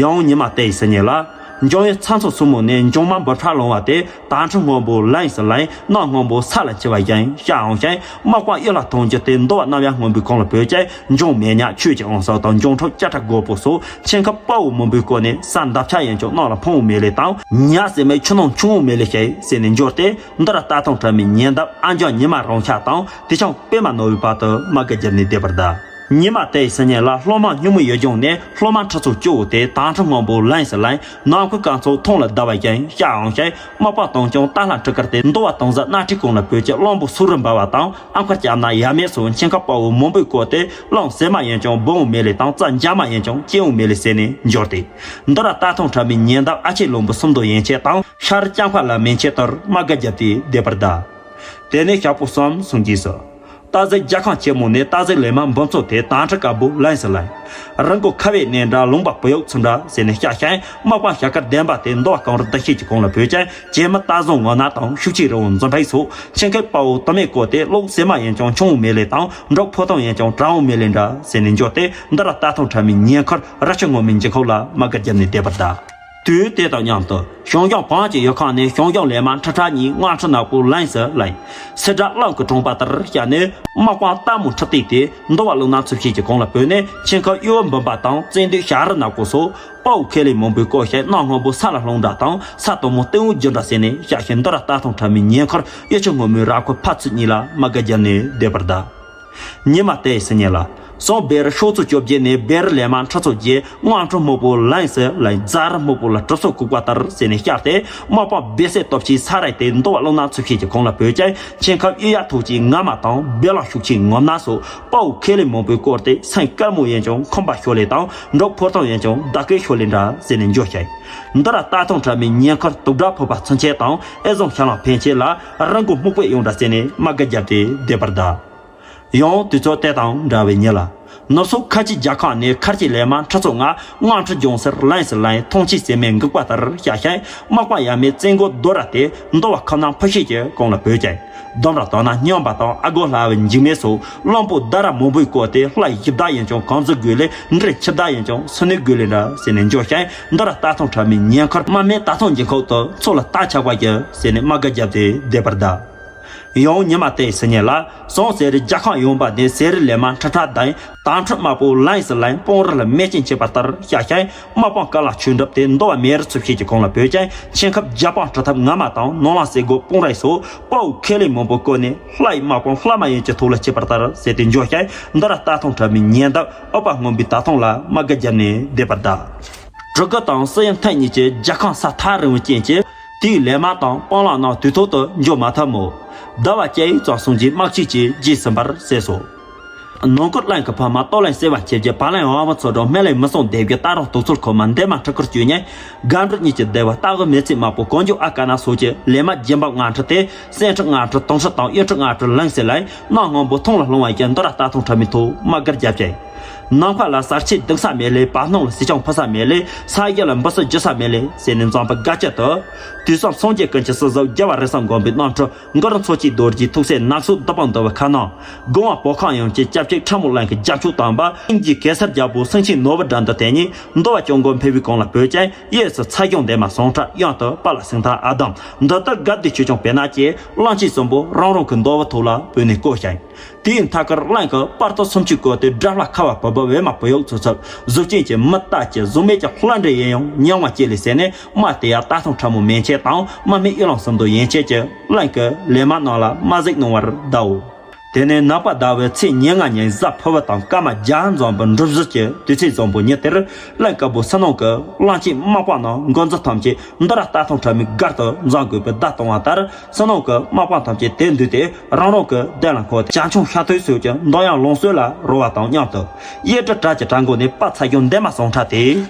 ཡང་ཉི་མ་དེའི་སང་ཉིན་ལ། འཇང་ཡུལ་ཚ་མཚོ་སྲུ་མོ་ནས་འཇང་མ་འབུམ་ཕྲག་ལོང་བ་དེ་དར་ཁྲི་སྔོན་པོ་གླིང་སུ་གླིང་། གནམ་སྔོན་པོ་ས་ལ་འཁྱིལ་བ་ཞིང་ཤར་འོང་ཞིང་། དམག་དཔུང་གཡུ་ལྷ་ཐང་རྒྱུད་དེ་འདོ་བ་གནམ་ཡང་སྔོན་པོའི་གོང་ལ་བོད་ཀྱི་འཇང་མེ་ཉག་ཆོས་ཀྱི་དབང་ས་དང་འཇང་ཁྲོ་ལྕགས་ཁྲ་སྒོར་པོ་སོགས་མཆེད་ཁབ་དཔའ་བོ་མང་པོས་བསྐོར་ནས། ས་འདབ་ཆགས་ཡིན་ཀྱང་གནམ་ལ་ཕུང་བོ་མེ་ལེ་དང་། ཉ་ཟེར་མའི་ཆུ་ནང་ཆུང་བོ་མེ་ལེ་ཞིག་ཟེར་ནས་འབྱོར་ཏེ། འདི་ར་རྟ་ཐུང་ཁྲ་མོའི་ཉེ་འདབས་ཨ་འཇང་ཉི་མ་རང་ཤག་དང་དེ་ཆུང་པད་མ་ནོར་བུའི་བར་དུ་དམག་སྒར་བརྒྱབ་ནས་བསྡད་པར་གདའ། ཉི་མ་དེའི་སང་ཉིན་ལ་གླང་མ་སྨྱུག་མོ་ཡུལ་ལྗོངས་ནས་གླང་མ་ཁྲི་ཚོ་སྐྱོ་བོ་དེ་དར་ཁྲི་སྔོན་པོ་གླིང་སུ་གླིང་། ནམ་མཁའི་སྐར་ཚོགས་ཐང་ལ་བརྡལ་བ་ཞིང་ཤར་འོང་ཞིང་། དམག་དཔུང་དང་ཀྱང་རྟ་ལྷ་འཁྲུག་སྐར་དེ་འདོ་བ་དང་ཟ་སྣ་ཁྲིའི་གོང་ལ་བོད་ཀྱི་གླང་པོ་སུག་རི་འབར་བ་དང་ཨ་མཁར་སྐྱབས་ན་ཡ་མེད་སོགས་མཆེད་ཁབ་དཔའ་བོ་མང་པོས་བསྐོར་ཏེ། གླང་ཟེར་མ་ཡིན་ཀྱང་སྦོམ་བོ་མེ་ལེ་དང་། རྩྭ་འཇམ་མ་ཡིན་ཀྱང་སྐྱེ་བོ་མེ་ལེ་ཟེར་ནས་འབྱོར་ཏེ། འདི་ར་རྟ་ཐུང་ཁྲ་མོའི་ཉེ་འདབས་ཨ་ཆེ་ལུང་པའི་སུམ་མདོ་ཡན་ཆད་དང་ཤར་ལྕང་ཁ་ལ་མན་ཆད་ལྟར་དམག་སྒར་བརྒྱབ་སྟེ་བསྡད་པར་གདའ། དེ་ནས་ཞག་པོ་གསུམ་སོང་རྗེས་སུ། སྟག་གཟིག་རྒྱལ་ཁང་ཆེན་མོ་ནས་སྟག་གཟིག་ལས་མ་འབུམ་ཚོགས་དེ་དར་ཁྲི་དཀར་པོ་གླིང་སུ་གླིང་། རི་མགོ་ཁ་བའི་གནས་འདྲ་ལུང་པ་བུ་ཡུག་ཚུ་འདྲ་ཟེར་ནས་བཤགས་ཤིང་། དམག་དཔུང་ཞྭ་དཀར་ལྡན་པ་དེ་འདོ་བ་གངས་རི་འདི་ཤེལ་གྱི་གོང་ལ་བོད་ཀྱི་བྱེ་མི་རྟ་བཟང་ངོ་ན་དང་ཤུགས་ཆེའི་རི་བོ་འཛུམ་འཕེལ་སོགས་མཆེད་ཁབ་དཔའ་བོ་དུ་མས་བསྐོར་ཏེ། གློག་ཟེར་མ་ཡིན་ཀྱང་ཆུང་བོ་མེ་ལེ་དང་། འབྲོག་ཕོ་ཐང་ཡིན་ཀྱང་དྲང་བོ་མེ་ལེ་འདྲ་ཟེར་ནས་འབྱོར་ཏེ། འདི་ར་རྟ་ཐུང་ཁྲ་མོའི་ཉེ་འཁོར་རི་ཆུ་སྔོན་མོའི་འཇིགས་ཁོག་ལ་དམག་སྒར་བརྒྱབ་ནས་བསྡད་པར་གདའ། དུས་དེ་དང་མཉམ་དུ་ཞང་ཞུང་བོན་གྱི་ཡུལ་ཁམས་ནས་ཞང་ཞུང་ལས་མ་ཁྲི་ཁྲ་གཉིས་རྔམ་ཁྲི་ནག་པོ་གླིང་སུ་གླིང་། སེ་བྲག་གླང་གི་གྲོང་པ་ལྟར་བཤགས་ནས། དམག་དཔུང་སྟག་མོ་ཁྲི་སྟེགས་དེ་འདོ་བ་ཀླུང་ནག་ཚོ་བྱེད་ཀྱི་གོང་ལ་བོད་ནས་མཆེད་ཁབ་གཡུ་བ་འབུམ་པ་དང་། བཙན་འདུས་ཞག་རི་ནག་པོ་སོགས་དཔའ་བོ་ཁེ་ལས་མང་པོས་བསྐོར་ཞིང་། གནམ་སྔོན་པོ་ས་ལ་ལྷུང་འདྲ་དང་ས་དོག་མོ་སྟོན་འོག་འགྱུར་འདྲ་ཟེར་ནས་བཤགས་ཤིང་། འདི་ར་རྟ་ཐུང་ཁྲ་མོའི་ཉེ་འཁོར་གཡུ་ཆུ་སྔོན་མོའི་ར་ཁོ་ཕ་ཚུ་གཉིས་ལ་དམག་སྒར་བརྒྱབ་ནས་བསྡད་པར་གདའ། ཉི་མ་དེའི་སང་ཉིན་ལ། ཟངས་བེ་རི་ཤོག་ཚོ་བཅོ་བརྒྱད་ནས་བེ་རི་ལས་མ་ཁྲི་ཚོ་བརྒྱད་རྔམ་ཁྲི་སྨུག་པོ་གླིང་སུ་གླིང་། རྫ་རི་སྨུག་པོ་ལ་གྲིབ་སོ་བཀུག་པ་ལྟར་ཟེར་ནས་བཤགས་ཏེ། དམག་དཔུང་སྦས་སའི་སྟོབས་ཆེའི་ས་ར་དེ་འདོ་བ་ཀླུང་ནག་ཚོ་བྱེད་ཀྱི་གོང་ལ་བོད་ཀྱི་མཆེད་ཁབ་གཡུ་ཡག་ཐོག་ཆེའི་ང་མ་དང་། སྦེ་ལང་ཤུགས་ཆེའི་ངོམ་སྣ་སོགས་དཔའ་བོ་ཁེ་ལས་མང་པོས་བསྐོར་ཏེ། སེང་དཀར་མོ་ཡིན་ཀྱང་ཁུམ་པ་ཤོ་ལེ་དང་། འབྲོག་ཕོ་ཐང་ཡིན་ཀྱང་མདའ་སྐད་ཤོ་ལེ་འདྲ་ཟེར་ནས་འབྱོར་ཞིང་། འདི་ར་རྟ་ཐུང་ཁྲ་མོའི་ཉེ་འཁོར་དུག་སྦྲ་ཕོ་པ་ཚུན་ཆད་དང་། ཨེ་ཟོང་ཤ་ལང་ཕན་ཆད་ལ་རི་མགོ་སྨུག་པོའི་གཡུང་འདྲ་ཟེར་ནས་དམག་སྒར་བརྒྱབ་སྟེ་བསྡད་པར་གདའ། ཡང་དུས་ཚོད་དེ་དང་འདྲ་བའི་ཉིན་ལ། ནུབ་སོག་ཁ་ཆེ་རྒྱལ་ཁབ་ནས་མཁར་གྱི་ལས་མ་ཁྲི་ཚོ་ལྔ་རྔམ་ཁྲི་ལྗང་སེར་གླིང་སུ་གླིང་། ཐང་ཆེན་ཟེར་མའི་འགུགས་པ་ལྟར་བཤགས་ཤིང་། དམག་དཔུང་ཡ་མེད་བཙན་མགོ་རྡོ་ར་དེ་འདོ་བ་ཁམས་ནང་ཕུ་ཤེད་ཀྱི་གོང་ལ་བོད་ཀྱི་ལྡུམ་ར་དོ་ན་སྙོམས་པ་དང་། ཨ་སྒོ་ལྷ་བའི་འཇིགས་མེད་སོགས་བློན་པོ་ད་ར་མང་པོས་བསྐོར་ཏེ། ལྷ་ཡི་བདག་ཡིན་ཀྱང་གང་ཟག་དགོས་ལས་འདྲེ། ཁྱི་བདག་ཡིན་ཀྱང་སུ་ནི་དགོས་ལས་འདྲ་ཟེར་ནས་འབྱོར་ཞིང་། འདི་ར་རྟ་ཐུང་ཁྲ་མོའི་ཉེ་འཁོར་དམག་མི་ད་ཐང་འཇིགས་ཁོག་ཏུ་མཚོ་ལ་རྟ་ཆགས་པ་ཀྱི་ཟེར་ནས་དམག་སྒར་བརྒྱབ་སྟེ་བསྡད་པར་གདའ། ཡང་ཉི་མ་དེའི་སང་ཉིན་ལ། ཟངས་གསེར་རི་རྒྱལ་ཁམས་ཡངས་པ་ནས་གསེར་རི་ལས་མ་ཁྲི་ཁྲ་དང་། དར་ཁྲི་དམར་པོ་གླིང་སུ་གླིང་། སྤང་རི་ལ་མེ་ལྕེ་མཆེད་པ་ལྟར་བཤགས་ཤིང་། དམག་དཔུང་ཀ་ལ་ཆོས་འགྲུབ་དེ་འདོ་བ་མེ་རི་ཚོ་བྱེད་ཀྱི་གོང་ལ་བོད་ཀྱི་མཆེད་ཁབ་རྒྱ་དཔུང་གྲི་ཐབས་ངར་མ་དང་། ནོར་ལང་སེ་སྒོ་སྤང་རི་སོགས་དཔའ་བོ་ཁེ་ལས་མང་པོས་བསྐོར་ནས། ལྷ་ཡི་དམག་དཔུང་ལྷ་མ་ཡིན་གྱི་ཐོག་ལ་སྐྱེས་པ་ལྟར་ཟེར་ཏེ་འབྱོར་ཞིང་། འདི་ར་རྟ་ཐུང་ཁྲ་མོའི་ཉེ་འདབས་ཨུ་པ་སྔོན་པོའི་ད་ཐང་ལ་དམག་སྒར་བརྒྱབ་ནས་བསྡད་པར་གདའ། གྲི་གུ་དང་སི་ཡི་མཐིལ་གཉིས་ཀྱི་རྒྱལ་ཁམས་ས་ཐག་རིང་བའི་རྐྱེན་གྱིས། དེའི་ལས་མ་དང་སྤང་ལང་རྣམས་དུས་ཐོག་ཏུ་འབྱོར་མ་ཐུབ་མོད། ཟླ་བ་བཅུ་ཡི་ཙམ་སོང་རྗེས་དམག་ཆས་ཀྱིས་རྗེས་ཟིན་པར་གསལ་སོ། ནང་ཁུལ་གླིང་གི་ཕ་མ་སྟོད་གླིང་སེ་བ་ཆེ་བརྒྱད། བར་གླིང་བ་མོ་ཚོ་དང་སྨད་གླིང་མི་སྲུང་སྡེ་བརྒྱད། རྟ་རོང་དུག་ཚོར་ཁོ་མ་འདན་མ་ཁྲི་ཁུར་བཅུ་གཉིས། སྒམ་འབྲུ་གཉིས་ཀྱི་སྡེ་བ་སྟག་གི་མེ་ཚེ་དམར་པོ། གང་མགྱོགས་ཨ་ཀ་ན་སོགས་ཀྱི་ལས་མ་རྒྱུན་འབབ་ལྔ་ཁྲི་སྟེ། སེང་ཁྲི་ལྔ་ཁྲི། དུང་ཁྲི་དང་གཡུ་ཁྲི་ལྔ་ཁྲི་གླིང་སེ་གླིང་། གནམ་སྔོན་པོ་ཐང་ལ་ལྷུང་བ་ཡི་འདི་ར་རྟ་ཐུང་ཁྲ་མོའི་ཐོག་དམག་སྒར་བརྒྱབ་ཅིང་། ནམ་མཁའ་ལ་གསར་ཆེན་སྡུག་ས་མེད་ལེ། བར་སྣང་ལ་སེར་ཆུང་འཕུར་ས་མེད་ལེ། ས་གཞི་ལ་འབུ་སྲིན་རྒྱུ་ས་མེད་ལེ་ཟེར་ནས་འཛམ་བུ་ག་ཅི་ཏུ། དུས་གསུམ་སངས་རྒྱས་ཀུན་གྱི་སྲིད་ཟུར་རྒྱལ་བ་རེ་ཟུང་མགོན་པོའི་རྣམ་འཕྲུལ། མགུར་མཚོ་སྐྱེས་རྡོ་རྗེའི་ཐུགས་སྲས། ནག་སོག་བདུད་དཔུང་འདུལ་བའི་ཁ་ནང་། དགོངས་པ་བོད་ཁམས་ཡོངས་ཀྱི་སྐྱབས་གཅིག་ཁྲ་མོ་གླིང་གི་རྒྱབ་ཕྱོགས་དམ་པ། དབྱིན་ཇིའི་གེ་སར་རྒྱལ་པོ་སེང་ཆེན་ནོར་བུ་དགྲ་འདུལ་དེ་ཉིད་འདུལ་བ་སྐྱབས་མགོན་ཕེབས་པའི་གོང་ལ་བོད་ཀྱི་གཡས་སུ་ཚ་གཞུང་འདན་མ་ཟངས་ཁྲ། གཡོན་དུ་དཔའ་ལ་སེང་ཐང་ཨ་དམ། མདུན་དུ་དགའ་བདེ་ཆོས་སྐྱོང་བེར་ནག་བཅས། གླིང་ཆེན་གསུམ་པོ་རང་རང་གི་འདུལ་བའི་ཐོག་ལ་བོད་ནས་བསྐོར་ཞིང་། དེའི་མཐའ་ཁར་གླིང་གི་པར་ཏོ་སུམ་ཅུ་སྐོར་དེ་དགྲ་ལྷ་ཁ་བ་བུ་བུ་བེ་མ་བུ་ཡུག་ཚུ་ཚུབ་གཟུགས་ཅན་གྱི་མི་རྟ་ཅི་གཟུགས་མེད་ཀྱི་ལྷ་འདྲེ་ཡིན་ཡང་མྱང་བ་ཅི་ལས་ཟེར་ནས་དམག་དེ་ཡང་རྟ་ཐུང་ཁྲ་མོ་མན་ཆད་དང་དམག་མི་ཨི་ལང་སུམ་མདོ་ཡན་ཆད་ཀྱི་གླིང་གི་ལས་མ་གནང་ལ་དམག་ཟིག་གནང་བར་གདའོ། དེ་ནས་ནག་པ་ཟླ་བའི་ཚེས་ཉེར་ལྔ་ཉིན་གཟའ་ཕུར་བུ་དང་སྐར་མ་བརྒྱ་འཛོམས་པའི་འབྲུ་བཞི་གྱི་དུས་ཚེས་བཟང་པོ་ཉིན་དེར་གླིང་དཀར་པོ་སུ་ནང་གི་གླང་ཆེན་དམག་དཔུང་ནང་འགོ་འཛིན་ཐམས་ཅད་འདི་ར་རྟ་ཐུང་ཁྲ་མོའི་སྒར་དུ་འཛོམས་དགོས་པའི་བརྡ་བཏང་བ་ལྟར། སུ་ནང་གི་དམག་དཔུང་ཐམས་ཅད་དེར་འདུས་ཏེ་རང་རང་གི་གདན་ལ་འཁོད་དེ་བྱང་ཆུབ་ཤ་ཐོས་སོགས་ཀྱི་འདོན་དབྱངས་ལོངས་སྤྱོད་ལ་རོལ་བ་དང་མཉམ་དུ་གཡུ་སྒྲ་གྲགས་ཀྱི་གྲགས་འགོ་ནས་དཔའ་ཚ་རྒྱུ་འདན་མ་སོང་ཁྲ་སྟེ།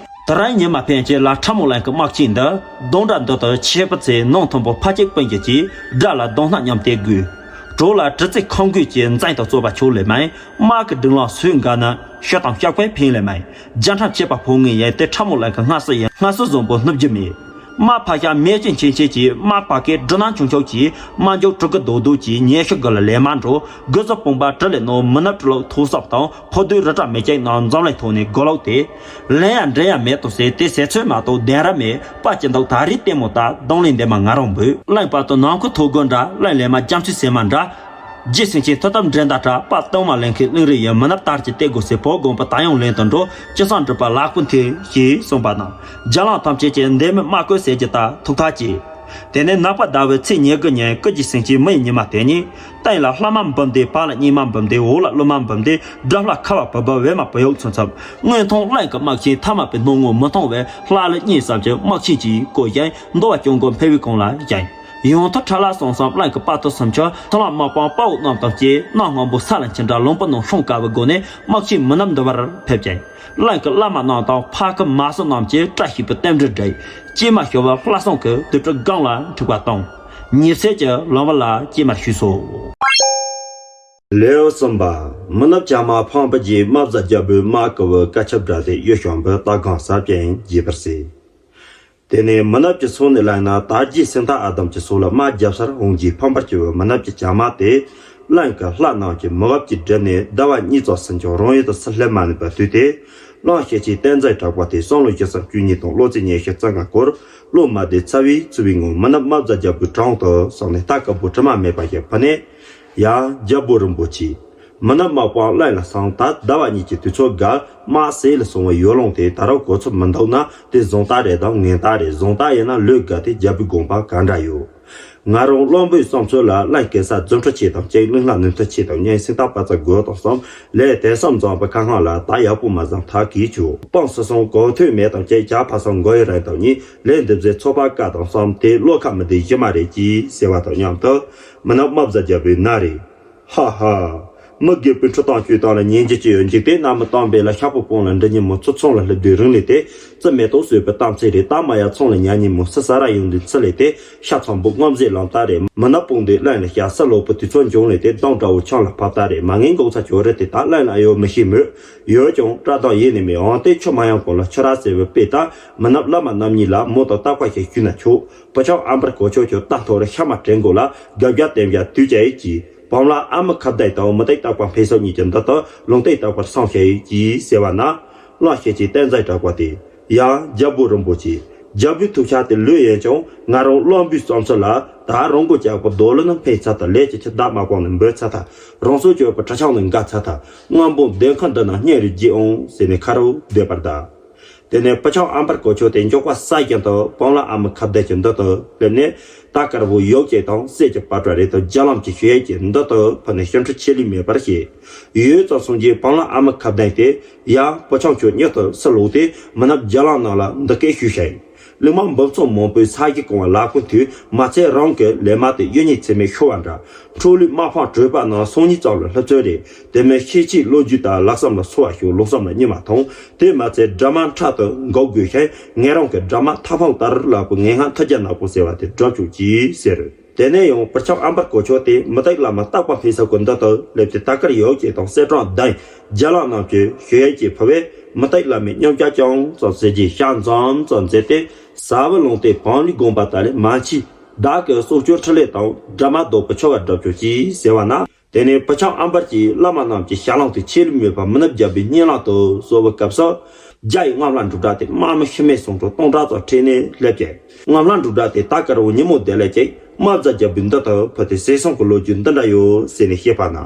དེ་རིང་ཉི་མ་ཕན་ཆད་ལ་ཁྲ་མོ་གླིང་གི་དམག་ཆེན་འདི་གདོང་འདྲ་འདི་ལྟར་ཆེ་པོ་ཚེ་ནང་མཐོན་པོ་ཕ་གཅིག་སྤུན་གཅིག་གིས་དགྲ་ལ་གདོང་སྣ་མཉམ་སྟེར་དགོས། གྲོགས་ལ་གྲི་རྩལ་ཁང་དགོས་ཀྱི་འཛིང་དང་རྩོད་པ་ཆོག་ལེ་མེད། དམག་གི་སྒྲིག་ལམ་སུས་འགལ་ན་ཤི་དང་གཤགས་པའི་ཕན་ལེ་མེད། རྒྱལ་ཁྲིམས་བཅད་པ་ཕོག་ངེས་ཡིན་ཏེ་ཁྲ་མོ་གླིང་གི་སྔ་སྲོལ་ཡིན། སྔ་སྲོལ་བཟང་པོ་སྣུབ་རྒྱུ་མེད། དམག་ཕ་ཤ་མེ་ལྕེ་ཆེན་ཆེན་གྱིས་དམག་བར་གའི་སྦྲུལ་ནག་ཆུང་ཆུང་གིས་དམག་མཇུག་གྲི་གུ་རྡོག་རྡོག་གིས་ཉེ་ཤུ་དགུ་ལ་ལེན་མ་འགྲོ། དགུ་ཟོ་དཔུང་པ་གྲི་ལས་ནོར་མི་ནག་གྲི་ལོག་ཐོག་སོབ་དང་ཕོ་རྡོའི་རི་བྲག་མེ་ལྕེ་ནང་འཛམ་གླིང་ཐོག་ནས་སྒོ་ལོག་སྟེ། ལན་ཡང་འདྲེ་ཡང་མེད་དོ་ཟེར་དེ་ཟེར་ཚོད་མ་གཏོགས་བདེན་ར་མེད། དཔའ་ཅི་འདུག་ད་རེས་ལྟད་མོ་ལྟ་གདོང་ལེན་འདེམས་མ་ང་རང་འབོད། གླིང་བར་དུ་ནང་ཁུལ་ཐོ་རྒོད་འདྲ་གླིང་ལས་མ་རྒྱ་མཚོའི་སེམས་མ་འདྲ། རྗེ་སེང་ཆེན་ཐུབ་བསྟན་འགྲན་ཟླ་གྲགས་དཔའ་གཏོང་མ་ལེན་མཁན་གླིང་རིགས་ཡི་མི་ནག་དར་གྱི་སྟེགས་སྒོ་སེ་ཕོ་དགོན་པ་ད་ཡོང་ལེན་དུ་འགྲོ། ཅི་སང་སྒྲུབ་པ་ལག་པོ་མཐིལ་ཞེས་གསུངས་པ་ན། རྒྱ་གླིང་ཐམས་ཅད་ཀྱིས་འདེམས་མི་དམག་བཀོད་ཟེར་གྱི་ད་ཐུགས་ཐག་བཅད། དེ་ནས་ནག་པ་ཟླ་བའི་ཚེས་ཉེར་དགུ་ཉིན་སྐུ་རྗེས་ཟིན་གྱི་མི་ཡི་ཉི་མ་དེ་ཉིད་སྟེང་ལ་ལྷ་མ་འབུམ་སྡེ་བར་ལ་གཉེར་མ་འབུམ་སྡེ་འོག་ལ་ཀླུ་མ་འབུམ་སྡེ་དགྲ་ལྷ་ཁ་བ་བུ་བུ་བེ་མ་བུ་ཡུག་ཚུན་ཚབ་དངོས་མཐོང་གླིང་གི་དམག་ཆེན་ཐ་མ་པའི་སྣང་ངོ་མི་མཐོང་བས་ལྷ་ཀླུ་གཉིས་ཙམ་གྱི་དམག་ཆེན་གྱིས་བསྐོར་ཞིང་འདུལ་བ་སྐྱོང་མགོན་ཕེ་བའི་གོང་ལ་བཞེངས། ཡོང་ཐོ་ཁྲ་ལ་སོང་སམ་གླིང་གི་དཔའ་ཐོ་སུམ་ཆུ་ཐོ་ལ་དམག་དཔུང་དཔའ་བོ་རྣམས་དང་བཅས་གནམ་སྔོན་པོ་ས་ལ་འཆི་འདྲ་ལུང་པ་རྣམས་སྲུང་དཀའ་བའི་སྒོ་ནས་དམག་ཆེན་མི་ནག་འདུལ་བར་ཕེབས་ཀྱང་། གླིང་གི་བླ་མ་རྣམས་དང་ཕ་ཁུ་མ་སྲུ་རྣམས་ཀྱིས་བཀྲ་ཤིས་པའི་རྟེན་འབྲེལ་སྒྲིག་ཀྱེ་མ་ཞུ་བ་ལྷ་སྲུང་གི་དུར་ཁྲོད་སྒང་ལ་འཁྲིག་པ་དང་། ཉེ་སྲས་ཀྱི་ལམ་བུ་ལ་ཀྱེ་མར་ཞུས་སོ། ལེའུ་གསུམ་པ། མི་ནག་བྱ་མ་ཕམ་པ་རྗེས་དམག་བཟའ་རྒྱལ་པོའི་དམག་གི་བུ་བཀའ་ཁྱབ་དགྲ་དེ་གཡུ་བྱམས་པའི་རྟ་སྒང་ས་བཅད་རྒྱས་པར་གསལ། དེ་ནས་མི་ནག་གི་ཚོགས་ནས་གླེང་ན་དར་རྒྱས་སེང་ཐག་ཨ་དམ་གྱི་སོ་ལ་དམག་རྒྱབ་སར་འོང་རྗེས་ཕམ་པར་གྱུར་བའི་མི་ནག་གི་བྱ་མ་དེ་གླིང་གི་ལྷ་རྣམས་ཀྱི་མི་འབབ་ཀྱི་སྒྲིབ་ནས་ཟླ་བ་གཉིས་ཙམ་ཟིན་ཀྱང་རང་ཡུལ་དུ་སུ་སླེབས་མ་ནུས་པ་དུས་དེ། གླིང་ཞེ་ཆེན་བསྟན་འཛིན་གྲགས་པ་དེ་བསམ་བློ་བཅུ་གསུམ་བཅུ་གཉིས་དང་བློ་རྩེ་ཉི་ཤུ་རྩ་ལྔ་སྐོར་བློ་མ་བདེ་ཚ་བའི་ཚུལ་བའི་ངང་མི་ནག་དམག་བཟའ་རྒྱལ་པོའི་དྲུང་དུ་སོང་ནས་རྟ་དཀར་པོ་དྲི་མ་མེད་པ་ཞིག་ཕུལ་ནས། ཡ། རྒྱལ་པོ་རིན་པོ་ཆེ། མི་ནག་དམག་དཔུང་གླིང་ལ་སོང་ད་ཟླ་བ་གཉིས་ཀྱི་དུས་ཚོད་འགའ་དམག་བསད་ལ་སོང་བའི་ཡུལ་ལུང་དེ་ད་རུང་གོ་ཚོད་མི་འདུག་ན་དེ་བཟང་རྟགས་རེད་དམ་ངན་རྟགས་རེད། བཟང་རྟགས་ཡིན་ན་ལོས་དགའ་སྟེ་རྒྱལ་པོའི་དགོངས་པ་ག་འདྲ་ཡོད། ང་རང་བློན་པོའི་བསམ་ཚུལ་ལ་གླིང་གེ་སར་རྫུ་འཕྲུལ་ཆེ་དང་གཅིག་གླིང་ལྷ་ནུས་མཐུ་ཆེ་དང་གཉིས་སེང་སྟག་པ་ཙ་དགོས་དང་གསུམ་ལས་དེང་སང་འཛོམས་པའི་ཁ་སྔོན་ལ་ད་ཡག་པོ་མ་བཟང་ཐག་གིས་ཆོག་སྤང་སུ་སོང་གོ་ཐོས་མེད་དང་གཅིག་བྱ་ཕ་སང་མགོ་ཡི་རིང་དང་གཉིས་ལས་འདི་བཟོས་ཚོགས་པ་བཀའ་དང་གསུམ་དེ་བློ་ཁ་མི་བདེ་གཞི་མ་རེད་ཀྱིས་ཟེར་བ་དང་མཉམ་དུ་མི་ནག་དམག་བཟའ་རྒྱལ་པོའི་ན་རེ། ཧ་ཧ། མི་དགེ་བའི་འཕྲུལ་སྟངས་སྤྱོད་སྟངས་ལ་ཉན་རྒྱུ་ཅི་ཡོད། འཇིག་རྟེན་ན་མི་གཏམ་པས་ལ་ཤ་པོ་སྤུངས་ལ་འདྲི་ཉིན་མོ་ཚུར་ཚོང་ལ་སླེབས་དུས་རིང་ལས་དེ་རྩི་མེ་ཏོག་སོས་པའི་གཏམ་ཚིག་རེད། ད་མ་ཡ་ཚོང་ལ་ཉལ་ཉིན་མོ་སི་ས་ར་ཡོང་དུས་ཚི་ལས་དེ་ཤ་ཚོང་པོ་རྔམ་བཟོས་ལམ་རྟགས་རེད། མི་ནག་དཔུང་སྡེ་གླིང་ལ་ཤ་སི་ལོག་པའི་དུས་ཚོད་འབྱུང་ལས་དེ་གདོང་འདྲ་བོ་ཆང་ལ་ཕབ་རྟགས་རེད། མ་ངན་འགོག་ཚ་ཁྱོད་རེད་དེ་ད་གླིང་ལ་ཡོད་མི་ཤེས་མོད། ཡོད་ཀྱང་སྐྲ་དང་ཡིད་ནས་མི་འོང་དེ་ཆུ་མ་ཡང་གོང་ལ་ཆུ་ར་ཟེར་བའི་དཔེ་ལྟར་མི་ནག་བླ་མ་རྣམ་གཉིས་ལ་མོ་དང་རྟག་པ་ཞིག་ཞུས་ན་ཆོག་བུ་ཆུང་ཨམ་བར་གོ་ཆོག་ཁྱོད་ལྟ་མཐོ་རུ་ཤ་མ་དྲན་དགོས་ལ་དགའ་བརྒྱ་བསྟན་བརྒྱ་དུས་བཅད་ཡིག་གིས། བང་ལ་ཨ་མི་ཁ་བརྡའི་དང་མི་ཏིག་རྟག་པ་འཕེལ་ས་གཉིས་ཀྱི་འདི་དག་ལུང་བསྟན་རྟག་པར་སངས་ཤེས་ཀྱིས་ཟེར་བ་ན། གླང་ཞེ་ཆེན་བསྟན་འཛིན་གྲགས་པ་དེ། ཡང་རྒྱལ་པོ་རིན་པོ་ཆེ། རྒྱལ་པོའི་ཐུགས་འཆར་དེ་ལོས་ཡིན་ཀྱང་ང་རང་བློན་པོའི་བསམ་ཚུལ་ལ་ད་རང་མགོ་བཅག་པ་རྡོ་ལུ་ནང་འཕེན་ཚར་ད་ལས་ཀྱི་ཆུ་དག་མ་སྤང་ནས་འབོད་ཚར་ད་རང་སྲོག་གཅོད་པའི་གྲི་ཆང་ནང་འགག་ཚར་ད་སྔོན་པོ་བདེན་ཁ་འདི་ན་སྙིང་རུས་རྗེ་འོང་ཟེར་ནས་ཁ་རུ་བསྡད་པར་གདའ། དེ་ནས་བུ་ཆུང་ཨམ་བར་གོ་ཆོད་དེ་མགྱོགས་པ་ས་བཞིན་དུ་བང་ལ་ཨ་མི་ཁ་བརྡ་གྱི་མདུན་དུ་སླེབས་ནས་རྟ་དཀར་པོ་ཡོག་ཅིག་དང་གསེར་གྱི་པ་ཏྲ་རེ་དང་རྒྱ་ལམ་གྱི་ཞོལ་གྱི་མདུན་དུ་ཕུལ་ནས་ཞིབ་འཕྲོ་ཆད་ལུས་མེད་པར་བྱས། ཡུད་ཙམ་སོང་རྗེས་བང་ལ་ཨ་མི་ཁ་བརྡ་དེ་ཡང་བུ་ཆུང་ཁྱོད་མྱུར་དུ་སུ་ལོག་སྟེ་མི་ནག་རྒྱ་ལམ་ནང་ལ་འདི་སྐད་ཞུས་ཤིག་གླིང་དམག་འབུམ་ཚོ་མང་པོས་ས་གཞི་གང་བ་ལ་ཀུན་ཐུས་མ་ཚད་རང་གི་ལས་མ་དེ་གཡུ་ཉིན་ཚེ་མེད་ཤོར་བ་འདྲ། འཕྲོ་ལུས་དམག་འཕང་གྲོལ་པ་ན་སང་ཉིན་ཙམ་ལ་ལྷུབ་ཚོད་རེད། དེ་མིན་ཤེས་ཆེས་བློ་རྒྱུས་དང་ལག་བསམ་ལ་ཚོར་བ་ཞིག་ལོག་བསམ་ལ་གཉིད་མ་ཐོང་། དེ་མ་ཚད་དགྲ་དམག་འཕྲལ་དུ་འགོག་དགོས་ཤིང་ངེད་རང་གི་དགྲ་དམག་ཐབ་འཕང་ལྟར་ལག་པའི་ངན་སྔགས་ཐུགས་རྒྱལ་ནག་པོ་ཟེར་བ་དེ་སྒྲུབ་ཆོག་ཅིག་ཟེར། དེ་ནས་ཡང་བུ་ཆུང་ཨམ་བར་གོ་ཆོད་དེ་མུ་ཏིག་བླ་མ་རྟག་པ་འཕེལ་ས་ཀུན་འདི་དུ་སླེབས་ཏེ་རྟ་དཀར་ཡོག་ཅིག་དང་གསེར་སྲང་བདུན་རྒྱ་ལམ་རྣམས་ཀྱི་ཞོལ་གྱི་ཕུ་བས་མུ་ཏིག་བླ་མའི་སྙོམས་ཆ་ཅུང་ཙམ་ཟེར་རྗེས་ཞག་འཛོམས་ཙམ་མཛད་དེ་ཟ་བུ་ལོང་སྟེ་བང་ལུས་དགོངས་པ་ད་ལས་མ་མཆིས། བདག་གི་སྲོག་གཅོད་འཕྲིན་ལས་དང་དགྲ་དམག་བཟློག་པའི་ཆོ་ག་སྒྲུབ་ཆོག་ཅིག་ཟེར་བ་ན། དེ་ནས་བུ་ཆུང་ཨམ་བར་གྱིས་བླ་མ་རྣམས་ཀྱི་ཞལ་ལུང་དེ་ཆད་ལུས་མེད་པར་མི་ནག་རྒྱལ་པོའི་སྙན་ལམ་དུ་གསོལ་བའི་སྐབས་སུ། རྒྱ་ཡི་རྔམ་ལྷ་འབྲུག་སྒྲ་དེ་དམག་མི་ཤི་རྨས་སོང་འགྲོ་སྟོང་ཕྲག་ཙམ་ཁྲིད་ནས་སླེབས་ཀྱང་། རྔམ་ལྷ་འབྲུག་སྒྲ་དེ་རྟ་དཀར་པོ་ཉིན་མོ་དེ་ལས་ཀྱང་དམག་བཟའ་རྒྱལ་པོའི་མདུན་དུ་ཕུལ་ཏེ་ཟས་སྲུང་གི་ལོ་རྒྱུས་འདི་འདྲ་ཡོད་ཟེར་ནས་བཤད་པ་ན།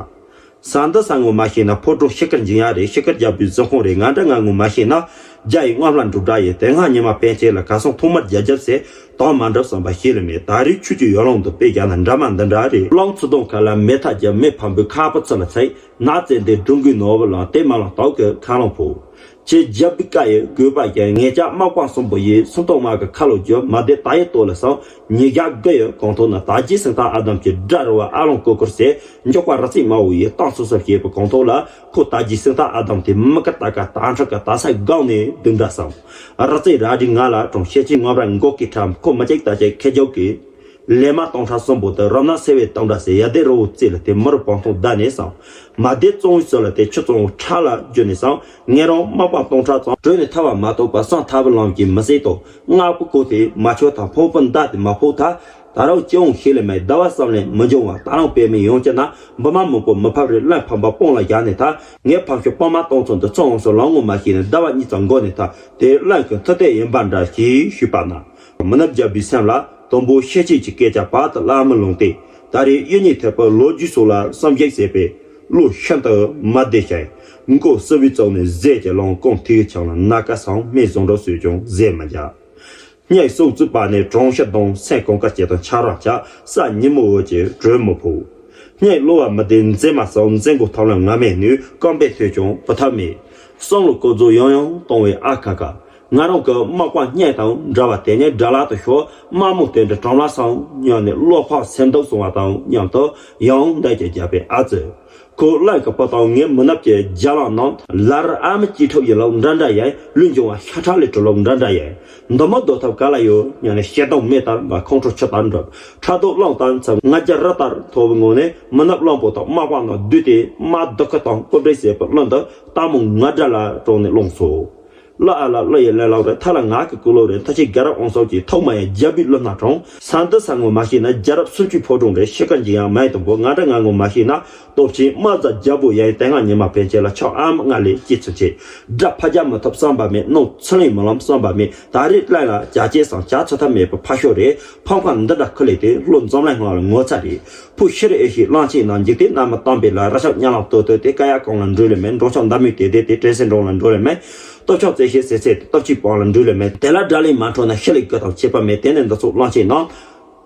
ས་འདི་ས་ངོ་མ་ཤེས་ན་ཕོ་བྲང་ཤི་ཁར་འགྱིང་ཡ་རེད། ཤི་ཁར་རྒྱལ་པོའི་གཟིམ་ཁང་རེད། ང་འདྲ་ང་ངོ་མ་ཤེས་ན་རྒྱ་ཡི་དངོས་ལ་འགྲུབ་འདྲ་ཡི་དེ་སྔ་ཉི་མ་པན་ཆེ་ལ་ག་སོང་ཐོག་མར་རྒྱ་རྒྱབ་ཟེར་དང་མ་འགྲུབ་བསམ་པ་ཤེས་ལ་མེད། ད་རེས་ཆུ་ཆུ་ཡོ་ལོང་དུ་དཔེ་རྒྱག་ན་འདྲ་མ་འདི་འདྲ་རེད། གླང་ཚུ་དང་ཁ་ལ་མེ་ཐག་རྒྱབ་མེ་ཕམ་པོའི་ཁ་པོ་ཚུ་ལ་ཚད་ན་ཙེ་འདི་སྒྲུང་གི་ནོར་བུ་ལ་དེ་མ་ལ་དག་གི་ཁ་ལོང་ཕོ། ཁྱེད་རྒྱལ་པོའི་བཀའ་ཡི་དགོས་པ་ཡིན། ངེད་ཅག་དམག་དཔོན་གསུམ་པོ་ཡིས་སུམ་སྟོང་དམག་གི་ཁ་ལོ་བསྒྱུར། མ་བདེ་ད་ཡི་ལྟོ་ལ་སོང་ཉི་བརྒྱ་དགུ་ཡི་གོང་ཐོག་ན་ད་རྒྱའི་སེང་ཐང་ཨ་དམ་གྱི་དགྲ་རུ་བ་ཨ་ལོང་ཀོ་ཀོར་ཟེར་མགྱོགས་པ་རི་རྩེ་དམར་བོ་ཡིས་བཏང་སོང་ཟེར་བཤད་པའི་གོང་ཐོག་ལ་ཁོ་ད་རྒྱའི་སེང་ཐང་ཨ་དམ་དེ་མི་ཀ་ད་ཀ་ད་ཁྲག་ག་ད་ས་སྒང་ནས་བདུན་འདྲ་སོང་། རི་རྩེ་ར་རི་ང་ལ་གྲོང་ཤེད་ཀྱི་ངོ་བར་མགོ་གི་ཁྲམ་ཁོ་མི་གཅིག་ད་ཅེ་ཁེ་རྒྱོག་གི་ལས་མ་སྟོང་ཕྲག་གསུམ་པོ་དེ་རབ་ན་སེ་བའི་སྟོང་འདྲ་ཟེར་ཡ་དེ་རི་བོ་རྩེ་ལ་དེ་མི་རུ་བང་ཐོང་བདའ་ནས་སོང་། མ་བདེ་བཙོང་བའི་སོ་ལ་དེ་ཆུ་བཙོང་བའི་ཁྲག་ལ་བརྒྱུས་ནས་སོང་། ངེད་རང་དམག་དཔོན་སྟོང་ཕྲག་ཙམ་བྲོས་ནས་ཐར་བ་མ་གཏོགས་པ་སང་ཐར་བའི་ལམ་གྱི་མི་སྲིད་དོ། སྔགས་པོ་གོ་དེ་མ་ཆོད་ཐང་ཕོ་ཕོ་མདའ་དེ་མ་ཕོག་ཐ། ད་རུང་སྤྱི་འོང་ཤེས་ལེ་མེད་ཟླ་བ་བསམ་ལེ་མི་འབྱུང་བ། ད་རུང་དཔེ་མི་ཡོང་ཅི་ན་འབུ་མ་མང་པོ་མི་ཕབ་རེ་གླང་ཕམ་པ་སྤོང་ལ་བཞག་ནས་ཐ། ངས་ཕམ་ཤོག་སྤང་མ་སྟོང་ཚོ་འདི་ཚོ་འོང་སོ་ལོང་ངོ་མ་ཤེས་ནས་ཟླ་བ་གཉིས་ཙམ་འགོར་ནས་ཐ། དེ་གླང་གི་མཐུ་གཏད་ཡིན་པ་འདྲ་ཞེས་ཞུས་པ་ན། མི་ནག་རྒྱལ་པོའི་སེམས་ལ་དང་པོ་ཤེས་བྱེད་ཀྱི་སྐད་ཆ་བར་དུ་བླ་མ་ལུང་སྟེ། ད་རེས་གཡུ་ཉིད་ཐེག་པའི་ལོ་རྒྱུས་སོགས་ལ་བསམ་གཞིགས་བྱས་པས་བློ་ཤིན་ཏུ་མ་བདེ་ཞིང་མགོ་སྲུ་བའི་རྩ་ནས་ཟས་ཀྱི་ལོང་ཀོང་ཐིག་ཆང་ལ་སྣ་ཁ་སང་སྨན་བཟང་འགྲོ་སོས་ཀྱང་ཟས་མི་འཇག་སྙིང་སྲོག་བཙུགས་པ་ནས་གྲོང་ཤ་དང་སེམས་གང་དཀར་སྐྱེ་དང་ཆ་ར་ཆ་ས་ཉིན་མོ་འོད་ཀྱི་དྲོད་མི་ཕོག་སྙིང་གློ་བ་མི་བདེ་མཛེས་མ་སང་མཛེས་མགོ་ཐང་ལ་ང་མེད་ནུས་རྐང་པས་ཐོས་ཀྱང་བུ་ཐབས་མེད། བསམ་བློ་ཀོ་རྫོ་ཡང་ཡང་གཏོང་བའི་ཨ་ཁ་ཁ། ང་རང་གི་དམག་དཔོན་སྙིང་དང་འདྲ་བ་དེ་ཉིད་དགྲ་ལག་ཏུ་ཤོར། དམག་མོ་དེ་འདྲ་གྲོང་ལ་སང་ཉོན་ནས་བློ་ཕམ་སེམས་སྡུག་སོང་བ་དང་མཉམ་དུ་ཡང་འདས་ཀྱི་རྒྱལ་པོའི་ཨ་ཙི། ཁོ་གླང་གི་བུ་དང་ངའི་མི་ནག་གི་རྒྱ་ལག་ནང་ལར་ཨ་མི་སྐྱིད་ཁྲབ་ཡིན་ལོག་འདྲ་འདྲ་ཡིན། ལུས་འབྱུང་བ་ཤ་ཁྲག་ལས་གྲུབ་ལོག་འདྲ་འདྲ་ཡིན། འདི་མོ་སྡོད་ཐབས་ག་ལ་ཡོད་སྙམ་ནས་ཞེ་སྡང་མེ་ལྟར་འབར། ཁོང་ཁྲོ་ཆུ་ལྟར་འགྲིབ། ཕྲག་དོག་རླུང་ལྟར་འཚུབ། ང་རྒྱལ་རི་ལྟར་མཐོ་བའི་ངང་ནས་མི་ནག་གླང་པོ་དང་དམག་དཔོན་རྣམས་བསྡུས་ཏེ་དམག་བདུད་ཁུ་དང་རྐུབ་སྒྲིལ་བྱས་པའི་གླིང་དུ་སྟག་མོ་ང་དགྲ་ལ་དྲངས་ནས་བླངས་སོ། ལ་ཨ་ལ་ལ་ཡི་ལ་ལ་རེ་ཐ་ལ་ང་གི་ཀུ་ལོ་རེ་ཐ་ཆེ་དགའ་རབ་འོང་སོགས་ཀྱི་ཐོག་མ་ཡི་རྒྱལ་པོའི་བློ་སྣ་དྲངས། ས་འདི་ས་ངོ་མ་ཤེས་ན་རྒྱལ་རབས་སུམ་ཅུའི་ཕོ་བྲང་རེ་ཤི་ཁར་འགྱིང་ཡང་མ་ཡི་དང་པོ་ང་འདྲ་ང་ངོ་མ་ཤེས་ན། སྟོབས་ཆེན་དམག་རྫ་རྒྱལ་པོ་ཡ་ཡི་དེ་སྔ་ཉི་མ་ཕན་ཆད་ལ་ཆག་ཨ་མ་ལྔ་ལས་སྐྱེས་ཚུལ་ཆེ། དགྲ་ཕ་རྒྱལ་མི་ཐུབ་བསམ་པ་མེད། ནང་ཚུལ་ལས་མི་ལམ་བསམ་པ་མེད། ད་རེས་གླང་ལ་བྱ་སྐྱེས་སང་བྱ་ཚུ་ཐབས་མེད་པའི་ཕ་ཤོ་རེད། ཕམ་ཁ་འདི་འདྲ་ཁུ་ལས་དེ་བློ་འཛོམས་ལས་སྔ་ལ་ངོ་ཚ་རེད། ཕུ་ཤི་རེ་ཨེ་ཤི་གླང་ཆེན་ནང་འཇིག་རྟེན་རྣམས་མི་གཏམ་པའི་ལ་ར་ཤག་ཉ་ལང་ཏོ་ཏོ་དེ་ཀ་ཡ་གང་ལ་འགྲོ་ལེ་མེད། འགྲོ་ཆོག་འདམ་མི་དེ་དེ་དེ་དྲན་སེ་འགྲོ་ལ་འགྲོ་ལེ་མེད། སྟོབས་ཆོག་རྩེ་ཤེས་ཟེར་ཚེ་སྟོབས་ཆེ་སྤང་ལ་འགྲོ་ལེ་མེད། དེ་ལ་དགྲ་ལས་མ་འཕྲོ་ན་ཤི་ལས་དགོས་དང་ཆད་པ་མེད། དེ་ནས་འདི་ཚོ་གླང་ཆེན་ནང་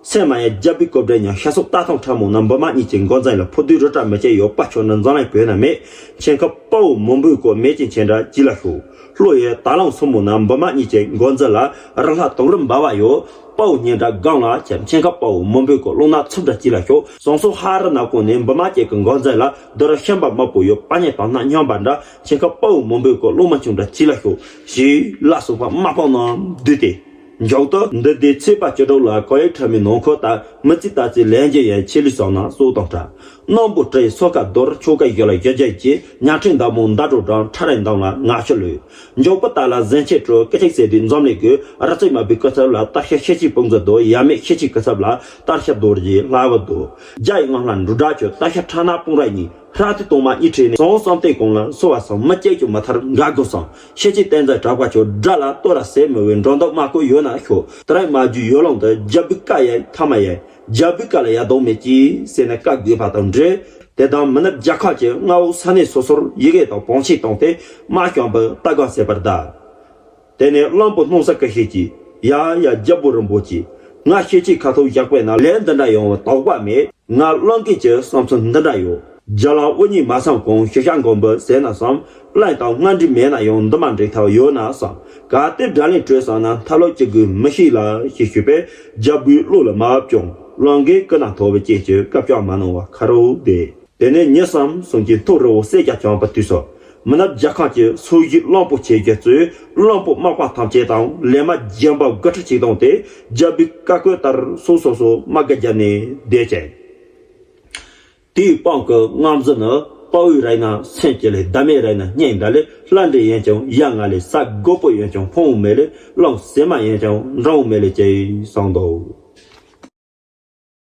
སེམས་མ་ཡ་རྒྱལ་པོའི་སྐུ་བགྲེས་ཉང་ཤ་སོགས་རྟ་ཐང་ཁྲ་མོ་ན་འབུ་མ་གཉིས་ཀྱི་མགོ་འཛིན་ལ་ཕུ་དུས་རི་བཀྲ་མི་བཅས་ཡོད་པ་ཆོག་ན་འཛམ་གླིང་བོད་ན་མེད། ཆེན་ཁ་དཔའ་བོ་མུན་པོའི་སྐོར་མེད་ཅིང་ཆེན་དྲ་ཅི་ལ་ཤོག་ལྷོ་ཡི་ད་ལང་སུ་མོ་ན་འབུ་མ་གཉིས་ཀྱི་མགོ་འཛིན་ལ་རི་ལྷ་དུང་རི་འབར་བ་ཡོད། དཔའ་བོ་སྙིང་དྲ་སྒང་ལ་ཁྱབ། ཆེན་ཁ་དཔའ་བོ་མུན་པོའི་སྐོར་རླུང་ནག་ཚུབ་དྲ་ཅི་ལ་ཤོག་བཟང་སོ་ཧ་རི་ན་ཀོ་ནས་འབུ་མ་སྐྱེས་ཀྱི་མགོ་འཛིན་ལ་རྡོ་རི་ཤན་པ་དམར་པོ་ཡོད། པ་ཉེ་དང་སྣ་སྙོམས་པ་འདྲ། ཆེན་ཁ་དཔའ་བོ་མུན་པོའི་སྐོར་རླུང་མ་ཆུང་དྲ་ཅི་ལ་ཤོག་ཞེས་ལ་སོགས་པ་དམག་དཔོན་རྣམས་བསྡུས་ཏེ། མཇུག་ཏུ་འདི་ལྟའི་ཚེས་པ་བཅུ་དྲུག་ལ་གོ་ཡིག་ཁྲ་མའི་ནང་འཁོད་ལྟར་མི་ཚེ་ལྟ་ཚེ་ལན་གྱི་ཡན་ཆད་ལུས་སོང་ན་སྲོག་དང་བྲལ། སྣམ་བུ་གྲི་ཡི་སོ་ཁ་རྡོར་ཆོ་ག་ཡོད་ལ་ཡོད་རྒྱལ་གྱི་ཉ་ཁྲིན་མདའ་མོ་མདའ་གྲོག་འགྲམ་ཁྲ་རེ་འདམ་ལ་ང་ཤོ་ལུས། མགྱོགས་པོ་ལྟ་ལ་གཟན་ཆེ་དྲོ་སྐད་ཅིག་ཟེར་དུས་འཛོམས་ལས་དགོས། ར་ཚིག་མ་བུའི་སྐུ་ཚབ་ལ་སྟར་ཤ་ཤེ་ཆི་སྤུང་ཟེར་དོ། ཡ་མེད་ཤེ་ཆི་སྐུ་ཚབ་ལ་སྟར་ཤ་རྡོ་རྗེ་ལྷ་བུ་དོ། རྒྱ་ཡི་ངང་ལ་འབྲུ་དྲག་ཆོད་སྟར་ཤ་ཁྲ་ན་སྤུང་ར་གཉིས། ཧྲ་ཏི་གཏོང་མ་གཉིས་ཁྲིད་ནས་སོང་བསམ་སྟེ་གོང་ལ་སོ་བ་སང་མི་སྐྱེས་ཀྱང་མ་ཐར་འགའ་དགོས་སང་ཤེས་ཀྱི་བསྟན་འཛིན་གྲགས་པ་ཁྱོད་དགྲ་ལ་ལྟོ་ར་ཟས་མི་འོས་འགྲོ་འདུག་མ་བསྐོ་ཡོད་ན་ཤོག་དེ་རིང་མ་རྒྱུ་ཡོད་ལོང་དུ་རྒྱལ་པོའི་བཀའ་ཡ་ཐ་མ་ཡ་རྒྱལ་པོའི་བཀའ་ལ་ཡ་དོག་མེད་ཀྱིས་ཟེར་ནས་བཀའ་དགོས་པ་དང་འབྲེལ། དེ་དང་མི་ནག་རྒྱལ་ཁབ་ཀྱི་མངའ་འོག་ས་གནས་སོ་སོར་ཡི་གེ་དང་བང་ཆེན་བཏང་སྟེ་དམག་བསྐྱངས་པའི་ལྟ་ག་ཟེར་བར་གདའ། དེ་ནས་གླང་པོ་སྣང་ས་ཀི་ཤེས་ཀྱིས་ཡ་ཡ་རྒྱལ་པོ་རིན་པོ་ཆེ། ང་ཤེས་ཀྱི་ཁ་ཐུག་བཞག་པས་ན་ལས་འདི་འདྲ་ཡོང་བའི་དོགས་པ་མེད། ང་གླང་གི་ཀྱི་བསམ་ཚུལ་འདི་འདྲ་ཡོད། རྒྱ་ལ་དབུ་བརྙེས་མ་བསམ་གོང་ཞི་ཤ་འགོམ་པོ་ཟེར་ན་བསམ། གླང་དང་སྔ་འདྲི་མེད་ན་ཡང་འདི་མ་འགྲིག་ཐབས་ཡོད་ན་བསམ། གལ་ཏེ་དགྲ་ལན་སྤྲོད་བསམ་ན་མཐའ་ལོག་ཅི་དགོས་མི་ཤེས་ལ་ཞེས་ཞུས་པས་རྒྱལ་པོའི་བློ་ལ་མ་བབས་ཀྱང་གླང་གིས་སྐུ་ན་མཐོ་བའི་སྐྱེས་ཀྱི་སྐབས་ཀྱང་མ་གནང་བ་ཁ་རོག་བསྡད། དེ་ནས་ཉིན་གསུམ་གསུམ་གྱི་ཐུག་རི་བོ་སེ་རྒྱ་བྱང་པ་དུས་སོ། མི་ནག་རྒྱལ་ཁམས་ཀྱི་སོ་བཞི་གླང་པོ་ཆེ་རྒྱལ་གཙོས་གླང་པོ་དམག་དཔོན་ཐམས་ཅད་དང་ལས་མ་བྱན་པ་དགུ་ཁྲི་གཅིག་སྟོང་དེ་རྒྱལ་པོའི་བཀའ་བཀོད་ལྟར་སོ་སོ་སོ་དམག་གི་རྒྱབ་ནས་བསྡད་ཅིང་། དེའི་དཔང་གི་རྔམ་བཟོ་ནི་དཔའ་བོའི་རིགས་ན་སེམས་ཀྱི་ལས། ཟླ་མེད་རིགས་ན་སྙིང་འདྲ་ལས། ལྷ་འདྲེ་ཡིན་ཀྱང་ཡ་ང་ལས། ས་རྒོད་པོ་ཡིན་ཀྱང་ཕུང་བོ་མེད་ལས། གླང་སེར་མ་ཡིན་ཀྱང་འབྲང་བོ་མེད་ལས་ཅེས་གསུངས་འདུག